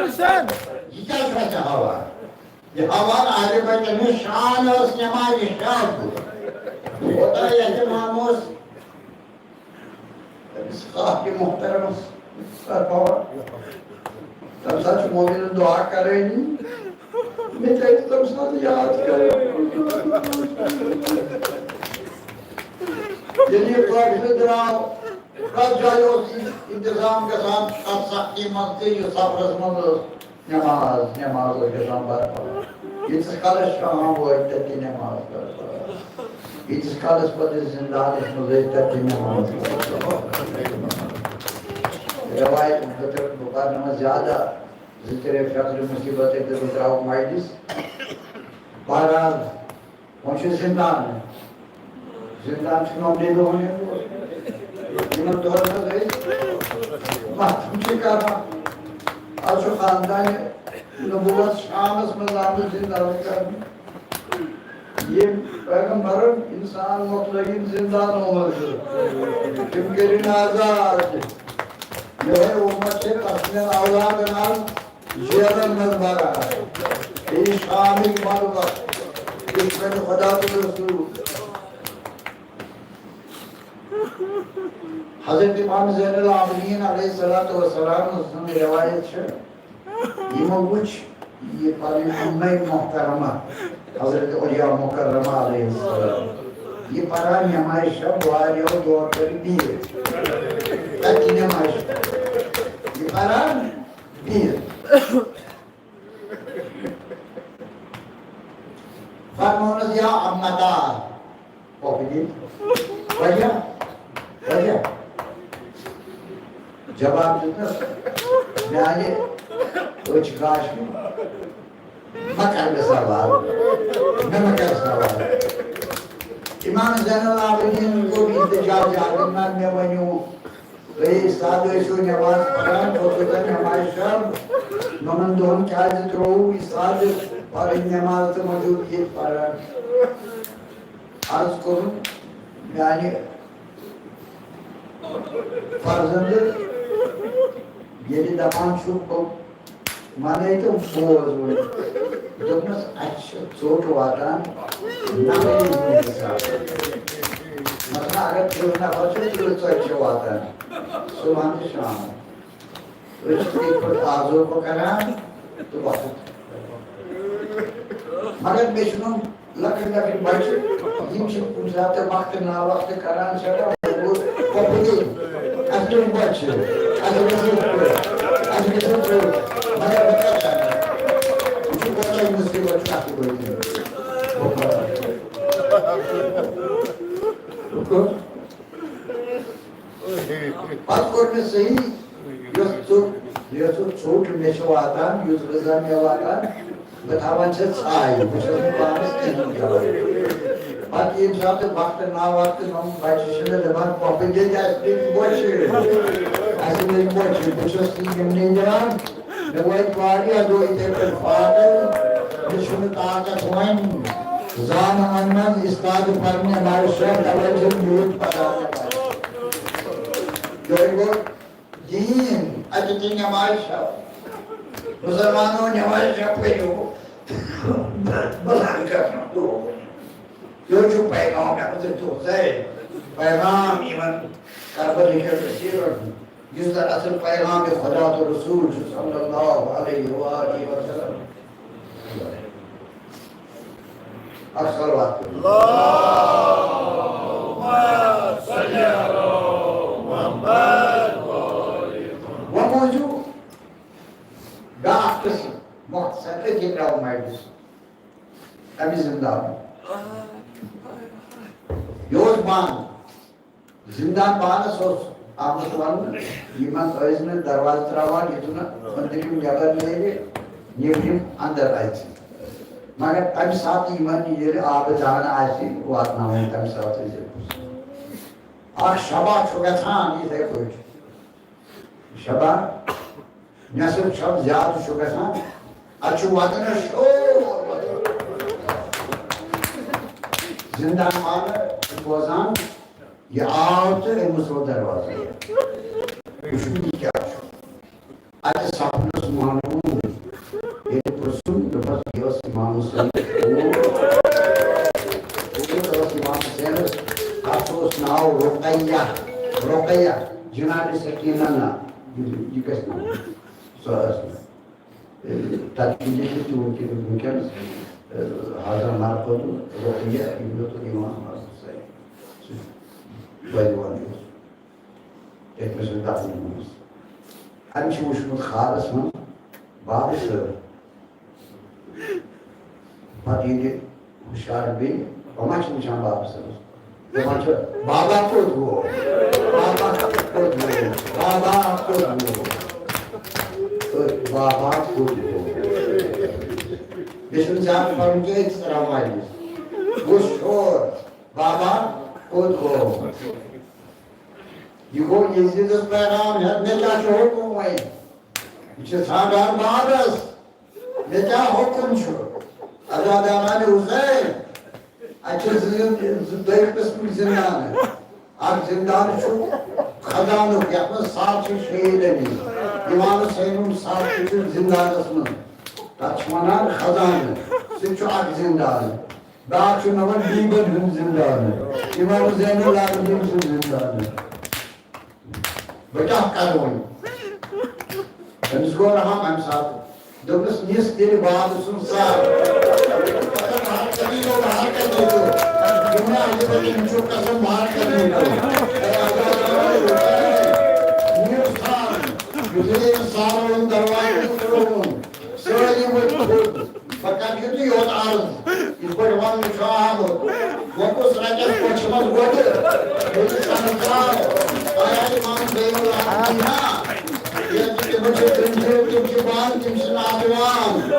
حسین! یہِ کیٛاہ چھُ اَسہِ ہاوان؟ یہِ ہاوان اہلِ بیتَن ہٕنٛز شان ٲس نمازِ شب۔ کوتاہ اہتمام اوس أمِس خاکِ محترمس سرپاوان۔ تَمہِ ساتہٕ چھُ مولوی دعا کرٲنی۔ مےٚ تہِ ٲسۍ تَمہِ ساتہٕ یاد کران۔ ییٚلہِ یہِ قٲفلہٕ درٛاو، پرٛٮ۪تھ جایہِ اوس یہِ انتظام گژھان، اَتھ سختی منٛز تہِ، یہِ سفرس منٛز ٲس نماز، نماز ٲس گژھان برپا۔ ییٖتِس کالس شام وٲتۍ، تَتہِ نماز برپا۔ ییٖتِس کالس پتہٕ أسۍ زندانس منٛز ٲسۍ، تَتہِ نماز برپا۔ رٮ۪وایت مُتعلق بہٕ پرنہٕ وۄنۍ زیادٕ، زِ تیٚلہِ فخر مصیبت تہٕ بہٕ ترٛاوٕ مجلس۔ بہرحال، وۄنۍ چھُ زِندان۔ زِندان چھُ یِمَن دۄہَن ہُنٛد۔ یِمَن دۄہَن منٛز أسۍ ماتم چھِ کران۔ آز چھُ خاندانِ نبوت شامَس منٛز آمُت زِندان کرنہٕ۔ یِم پیغمبرن اِنسان مۄکلٲیِن زِندانو منٛز۔ تِم کٔرِن آزاد۔ یِہوٚے اُمت چھِ پسنٮ۪ن اولادن آز جیلن منٛز بران۔ بیٚیہِ شامٕکۍ مرغ، دشمن خدا تہٕ رسول۔ حضرت امام زین العابدین علیہ الصلوۃ والسلام سٕنٛز روایت چھِ، یِمو وٕچھ یہِ پنٕنۍ امے محترمہ حضرت علیا مکرمہ علیہ السلام، یہِ پران نماز شب واریاہو دور کٔرِتھ بِہِتھ۔ تتہِ نماز شب۔ یہِ پران بِہِتھ۔ فرمونس، یا امتا، پۄپھٕ دِتھ، واریاہ، واریاہ۔ جواب دیُتنس، میانہِ أچھ گاشہِ، مہ کر مےٚ سوال، مےٚ مہ کر سوال۔ امام زین العابدین کوٚر التجا، جاوید، مےٚ ؤنِو، تُہۍ سادٕ ٲسِو نٮ۪ماز پران، اوسوٕ تۄہہِ نٮ۪مازِ شب، یِمن دۄہن کیٛازِ ترٛووُ یہِ سادٕ پرٕنۍ نٮ۪ماز تہٕ موٚزوٗرۍ ییٚتہِ پران؟ عرض کوٚرُن، میانہِ فرزندٕ ییٚلہِ دپان چھُ، بہٕ وَنے تہٕ بوز وۄنۍ۔ دوٚپمَس، اَسہِ چھِ ژوٚٹ واتان نفری حساب۔ مثلاً، اگر تٕرٛہ نفر چھِ، تٕرٛہ ژۄچہِ چھِ واتان صُبحن تہٕ شامَن۔ أسۍ چھِ یِتھ پٲٹھۍ آزو پَکان تہٕ وقت۔ مگر مےٚ چھُنہٕ لۄکٕٹۍ لۄکٕٹۍ بچہِ، یِم چھِ کُنہِ ساتہٕ وقتہٕ ناوقتہٕ کران سٮ۪ٹھاہ موٚکُر، پۄپھٕ دِل۔ اَسہِ چھِ بچہِ، اَسہِ گژھِ یِتھ پٲٹھۍ، اَسہِ گژھِ یِتھ پٲٹھۍ۔ مگر بہٕ کیٛاہ کرٕ؟ یہِ چھُ واریاہ مُصیبت چھُ اَتھ پٲٹھۍ۔ پتہٕ کوٚر مےٚ صحیح، یۄس ژوٚٹ، یۄس ژوٚٹ مےٚ چھِ واتان، یُس غذا مےٚ واتان، بہٕ تھاوان چھَس ژھایہِ، بہٕ چھُس نہٕ پانَس کِہیٖنۍ کھٮ۪وان۔ پَتہٕ ییٚمہِ ساتہٕ وقتہٕ ناوقتہٕ یِم بَچہِ چھِ مےٚ دَپان، "پۄپھٕ دِتھ اَسہِ پیٚٹہِ بۄچھِ، اَسہِ لٔگۍ بۄچھِ"، بہٕ چھُس یِمنٕے دِوان۔ مےٚ وٲتۍ واریاہ دۄہ یِتھَے پٲٹھۍ فاقہٕ، مےٚ چھُنہٕ طاقت وۄنۍ۔ زانہٕ اَنٛدَن استاد فرمٲے مارشا توجہ میوٗٹ پَران۔ یہِ گوٚو دیٖن، اَتہِ تہِ نٮ۪مازِ شب۔ مُسلمانو نٮ۪مازِ شب پٔرِو۔ بلان کرنہٕ لوگ۔ یہِ چھُ پیغام، مےٚ دوٚپ، ہے، پیغام یِمن کربلہٕ کٮ۪ن أسیٖرن ہُنٛد۔ یُس زن اصل پیغام خدا تہٕ رسول چھُ صلی اللہ علیہ وآلہ وسلم۔ اکھ صلوات۔ اللہم صل علی محمد۔ وۄنۍ موٗجوٗب بیٛاکھ قٕصہٕ، مۄختصر أتھی ترٛاوو مجلس۔ أمِس زِندان۔ یہِ اوس بنٛد۔ زِندان پانس اوس آمُت وننہٕ، یِمن ٲسۍ نہٕ دروازٕ ترٛاوان، یُتھ نہٕ أنٛدرِم نٮ۪بر نیرِ، نیٚبرِم اندر اژِ۔ مگر تمہِ ساتہٕ یِمن ییٚلہِ آبہٕ دانہٕ آسہِ واتناوُن، تمہِ ساتہٕ ٲسۍ أمِس۔ اکھ شبہ چھُ گژھان یِتھے پٲٹھۍ۔ شبہ نٮ۪صٕف چھَو زیادٕ چھُ گژھان، اَتہِ چھُ وَدَنَس شور وَدان۔ زِندان والہٕ چھِ بوزان، یہِ آو تہٕ أمۍ مُژروو دروازٕ۔ وٕچھِو، یہِ کیٛاہ چھُ۔ اَتہِ سَپدُس معلوٗم، ییٚلہِ پرٛژھُن، دوٚپُس، یہِ ٲس اِمام حُسین کوٗر۔ کوٗر ٲس اِمام حُسینَس، تَتھ اوس ناو رُقیہ۔ رُقیہ، جناب سکینہ ناو۔ یہِ، یہِ کیٛاہ چھُ ناو؟ سۄ ٲس نہٕ۔ تَتہِ چھُ لیکھِتھ تہِ وٕنکیٚن، وٕنکیٚنَس، حضرت مرقد رُقیہ ابنۃ امام حسین۔ سُہ چھُ بٔلۍ وَنان یہِ اوس۔ تٔتھۍ منٛز چھُ دفن گوٚمُت۔ أمۍ چھُ وُچھمُت خوابَس منٛز بابہٕ صٲب۔ پتہٕ ییٚلہِ ہُشار بیٚیہِ، یِم ما چھِ وٕچھان بابہٕ صٲبَس؟ دَپان چھِ، "بابا کوٚت گوٚو؟ بابا کوٚت گوٚو؟ بابا کوٚت گوٚو؟" تہٕ بابا کوٚت گوٚو؟ مےٚ چھُنہٕ زیادٕ پَرُن کینٛہہ، أکِس ترٛاوان یہِ۔ وٕچھ شور، بابا کوٚت گوٚو؟ یہِ گوٚو یزیدس پیغام ہٮ۪تھ، مےٚ کیٛاہ چھُ حُکُم وۄنۍ؟ یہِ چھِ ژھانٛڈان بابس، مےٚ کیٛاہ حُکُم چھُ؟ عزادارانِ حُسین، اَتہِ چھِ زٕ، زٕ، دۄیہِ قٕسمٕکۍ زِندان۔ اَکھ زِندان چھُ خزانُک، یَتھ منٛز سَر چھِ شہیٖد علی، اِمام حُسینُن سَر تہِ چھُ زِندانَس منٛز۔ تَتھ چھِ وَنان خزانہٕ۔ سُہ تہِ چھُ اَکھ زِندان۔ بیٛاکھ چھُ نوَن بیٖبَن ہُنٛد زِندان، اِمام زین العابدیٖن سُنٛد زِندان۔ بہٕ کیٛاہ کَرٕ وۄنۍ؟ أمِس گوٚو رحم اَمہِ ساتہٕ۔ دوٚپنَس، "نِس تیٚلہِ بابہٕ سُنٛد سَر۔" ہر قدیٖم، ہر قدیٖم۔ یِم مےٚ اَتہِ پٮ۪ٹھ یِم چھُ قسم، ہر قدیٖم۔ نِس سَر۔ یُتھُے أمۍ سَر اوٚن دروازٕ تہٕ ترٛووُن۔ سٲری ؤتھۍ تھوٚد۔ بہٕ کَرٕ یُتُے یوت عرض، یِتھ پٲٹھۍ وَننہٕ چھُ آمُت۔ وۄنۍ کُس رَٹٮ۪س کۄچھِ منٛز وۄٹہٕ؟ مےٚ چھِ سَمجھاو، آیا اِمام زین العابدیٖن نا؟ کیٛازِ تِمَن چھِ زِندگی، تِم چھِ بنٛد، تِم چھِ نوجوان۔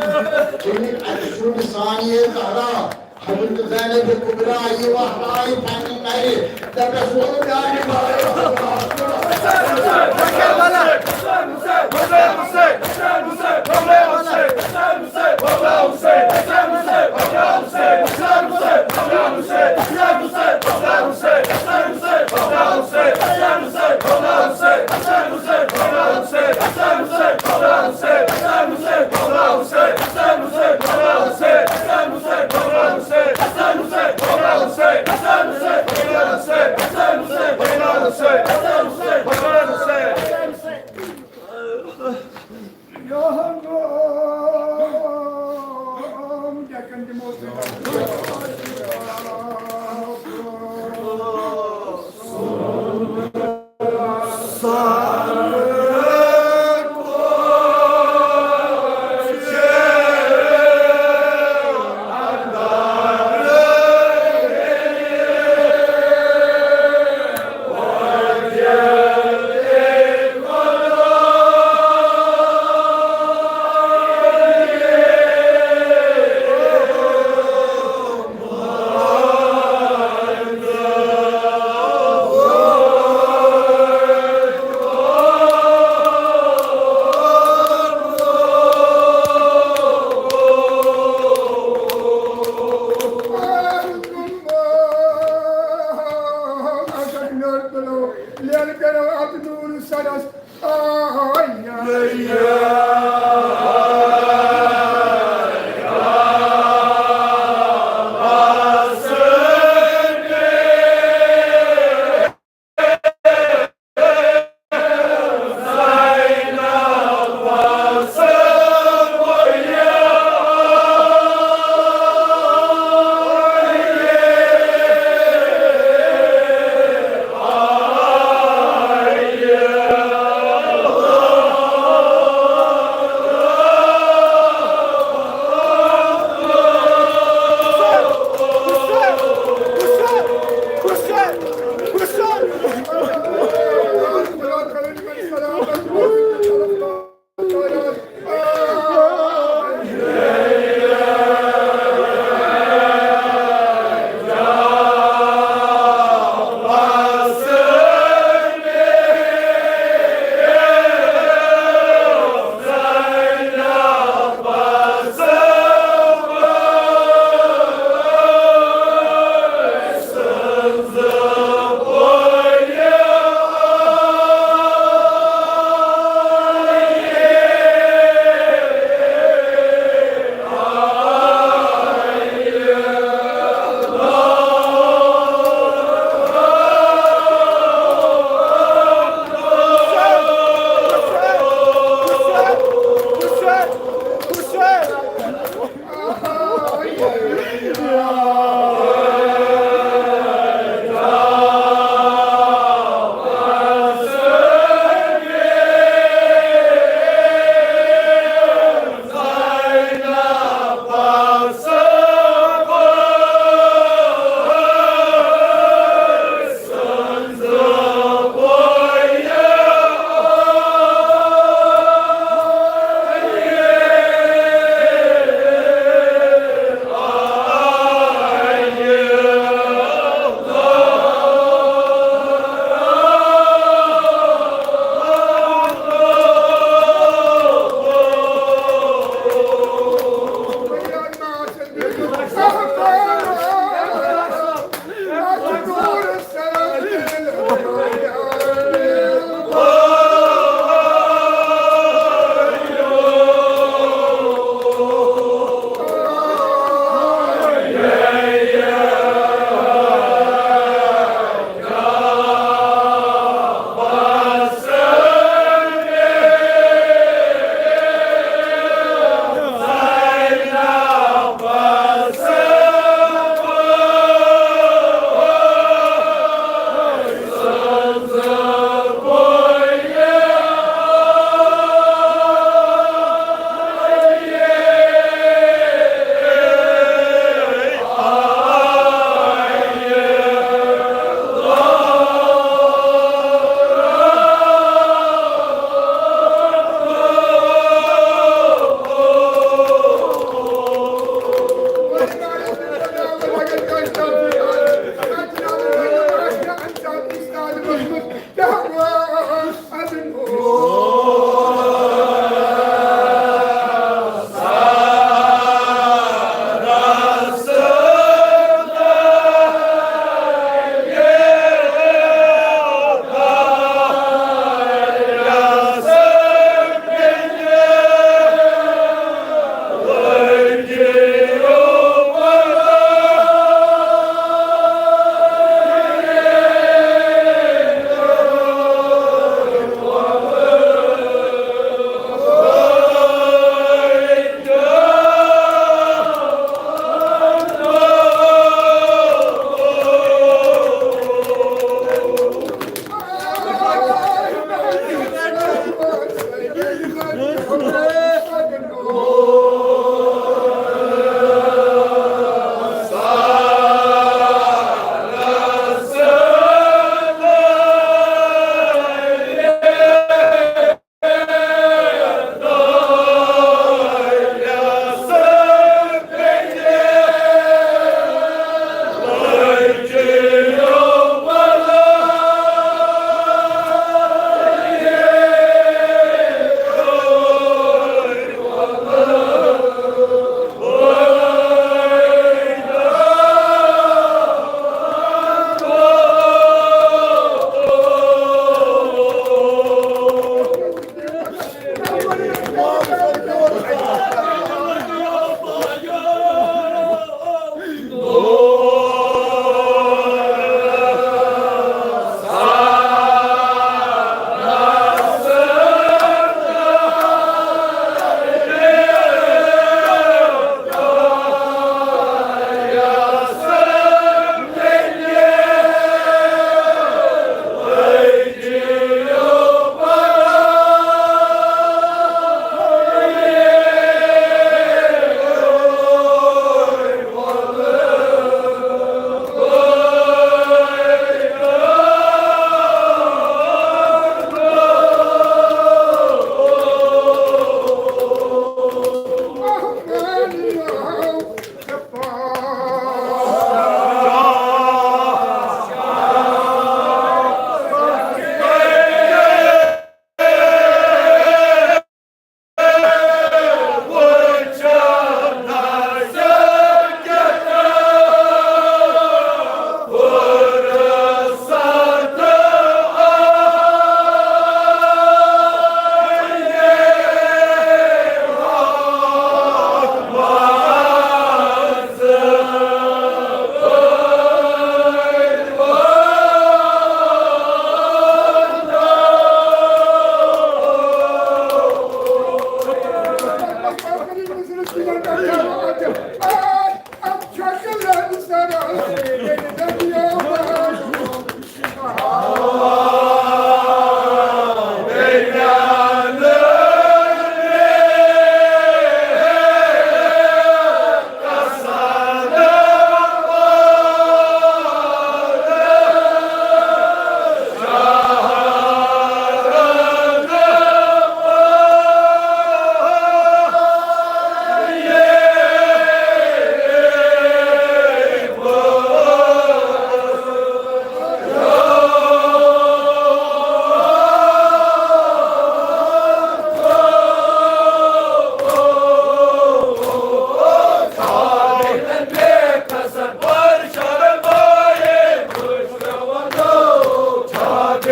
تِم اَتہِ چھُنہٕ ثانیہ زہرا۔ حضرت زینب کبریٰ یہِ وَہرایہِ پننہِ نَرِ، دَپٮ۪س، "وَلہٕ میٛانہِ بارے یار تُلو، لیر کرو اتھ نور سرس۔ آیا۔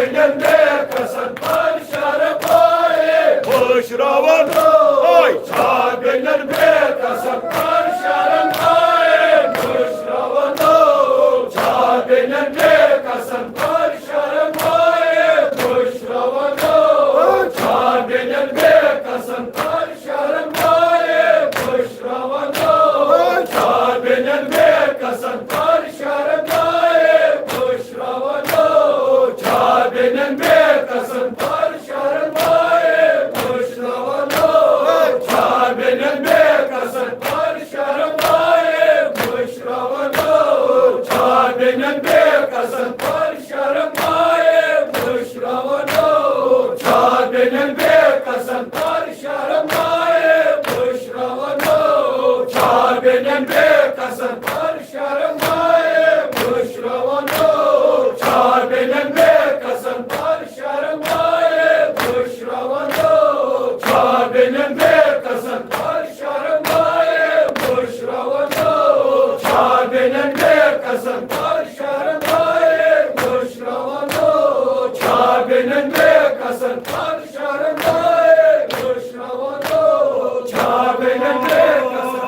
بینن بے کسن پر شرم آئے، خوش روانو۔ اوے۔ چا بینن بے کسن پر شرم آئے، خوش روانو۔ چا بینن بے کسن پر شرم آئے، خوش روانو۔ چا بینن بے کسن پر شرم آئے، خوش روانو۔ چا بینن بے کسن پر شرم آئے، خوش روانو۔ چا بینن بے کسن پر شرم آئے، خوش روانو۔ چا بینن بے کسن پر شرم آئے، خوش روانو۔ چا بینن بے کسن پر شرم آئے، خوش روانو۔ چا بینن بے کسن پر شرم آئے، خوش روانو۔ چا بینن بے کسن پر شرم آئے، خوش روانو۔ چا بینن بے کسن پر شرم آئے، خوش روانو۔ چا بینن بے کسن پر شرم آئے، خوش روانو۔ چا بینن بے کسن پر شرم آئے، خوش روانو۔ چا بینن بے کسن پر شرم آئے، خوش روانو۔ چا بینن بے کسن، بینن بے کسن پر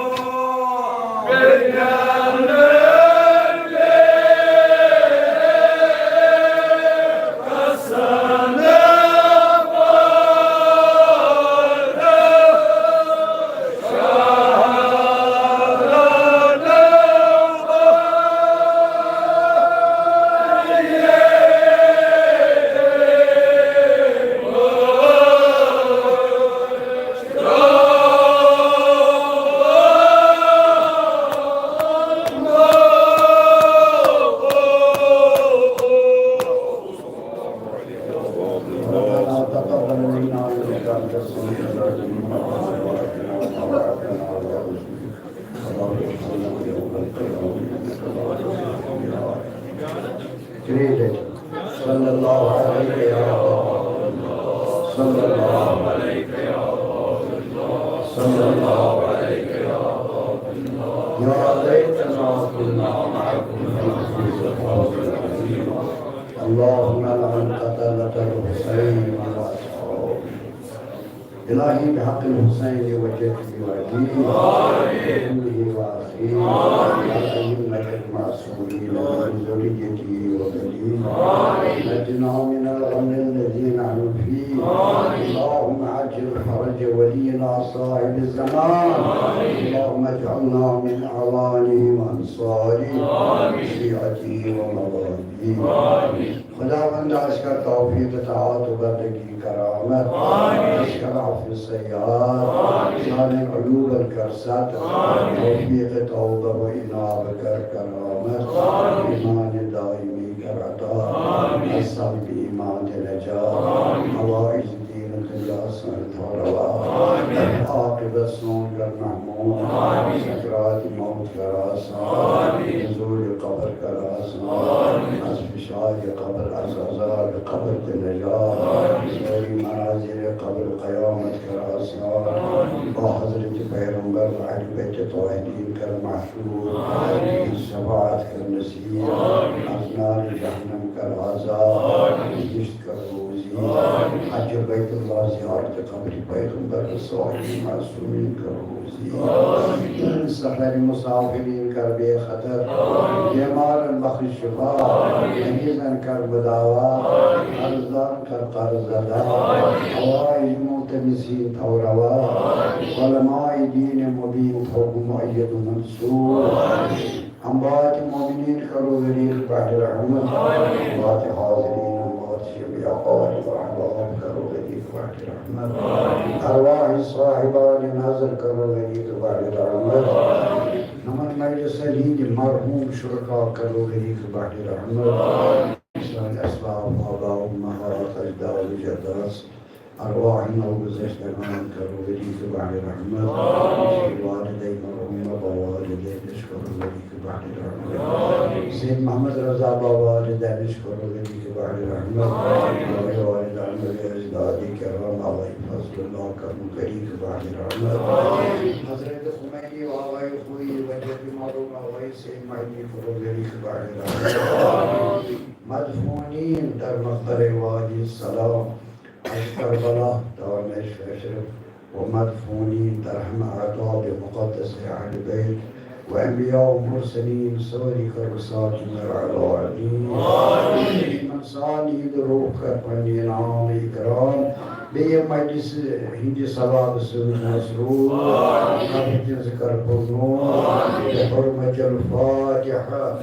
ربنا تقبل منا إنك أنت السميع العليم وتب علينا وتوفنا مع الأبرار. ترٛیٚیہِ لٹہِ۔ صلی اللہ علیک یا رسول اللہ، صلی اللہ علیک یا رسول اللہ، صلی اللہ علیک یا رسول اللہ۔ یا لیتنا کنا معکم فنفوز فوزا عظیما۔ اللهم لعن قتلة الحسين وأصحابه۔ إلهي بحق الحسين وجهت بواديه وأمه وأخيه والأئمة المعصومين من ذريته وبنيه. نجنا من الغم الذي نحن فيه. اللهم عجل فرج ولينا صاحب الزمان. اللهم اجعلنا من أعوانه وأنصاره وشيعته ومواليه. خداوند، اَسہِ کر توفیق اطاعت و بندگی کرامت۔ اَسہِ کر عفو سیئات۔ سانٮ۪ن عیوٗبن کر ستر۔ توفیق توبہ و انابہ کر کرامت۔ ایمان دائمی کر عطا۔ از سلب ایمان دِ نجات۔ حوائج دین دنیا سٲنۍ تھاو روا۔ عاقبت سون کر محمود۔ سکرات موت کر آسان۔ نزول قبر کر آسان۔ از فشار قبر، از عذاب قبر دِ نجات۔ ساری مناظر قبر قیامت کر آسان۔ با حضرت پیغمبر و اہل بیت طاہرین کر محشور۔ شفاعت کر نصیب۔ از نار جہنم کر آزاد۔ بہشت کر روزی۔ حج بیت اللہ، زیارت قبر پیغمبر و صحابہ معصومین کر روزی۔ سفر مسافرین کر بے خطر۔ بیمارن بخش شفا۔ مریضن کر مداوا۔ قرضدارن کر قرض ادا۔ حوائج ملتمسین تھاو روا۔ علماء دین مبین تھاو مؤید و منصور۔ اموات مومنین کرو غریق بحر رحمت۔ اموات حاضرین، اموات جمیع آل و احباب کرو غریق بحر رحمت۔ ارواح صاحبان نذر کرو غریق بحر رحمت۔ یِمن مجلسن ہٕنٛدۍ مرحوم شرکا کرو غریق بحر رحمت۔ سٲنۍ اسلاف، آبا، امہات، اجداد و جدات، ارواح نوگزشتگان کرو غریق بحر رحمت۔ والدین مرحوم، با والدینش کرو غریق بحر رحمت۔ سید محمد رضا با والدینش کرو غریق بحر رحمت۔ آقای والدان، آقای اجداد کرام، آقای فضل اللہ کرو غریق بحر رحمت۔ حضرت خمینی و آقای خویی و جد مرحوم آقای سید مهدی کرو غریق بحر رحمت۔ مدفونین در مقبرِ وادی السلام از کربلا تا نجف اشرف و مدفونین در همه اعتاب مقدس اهل بیت و انبیاء و مرسلین سوری کر وساطی در علا علیین. من سانی در روح کر پنی نام اکرام بیه مجلس هندی ثواب سوی مسرور. رب جنز کر پرنور بحرمت الفاتحة.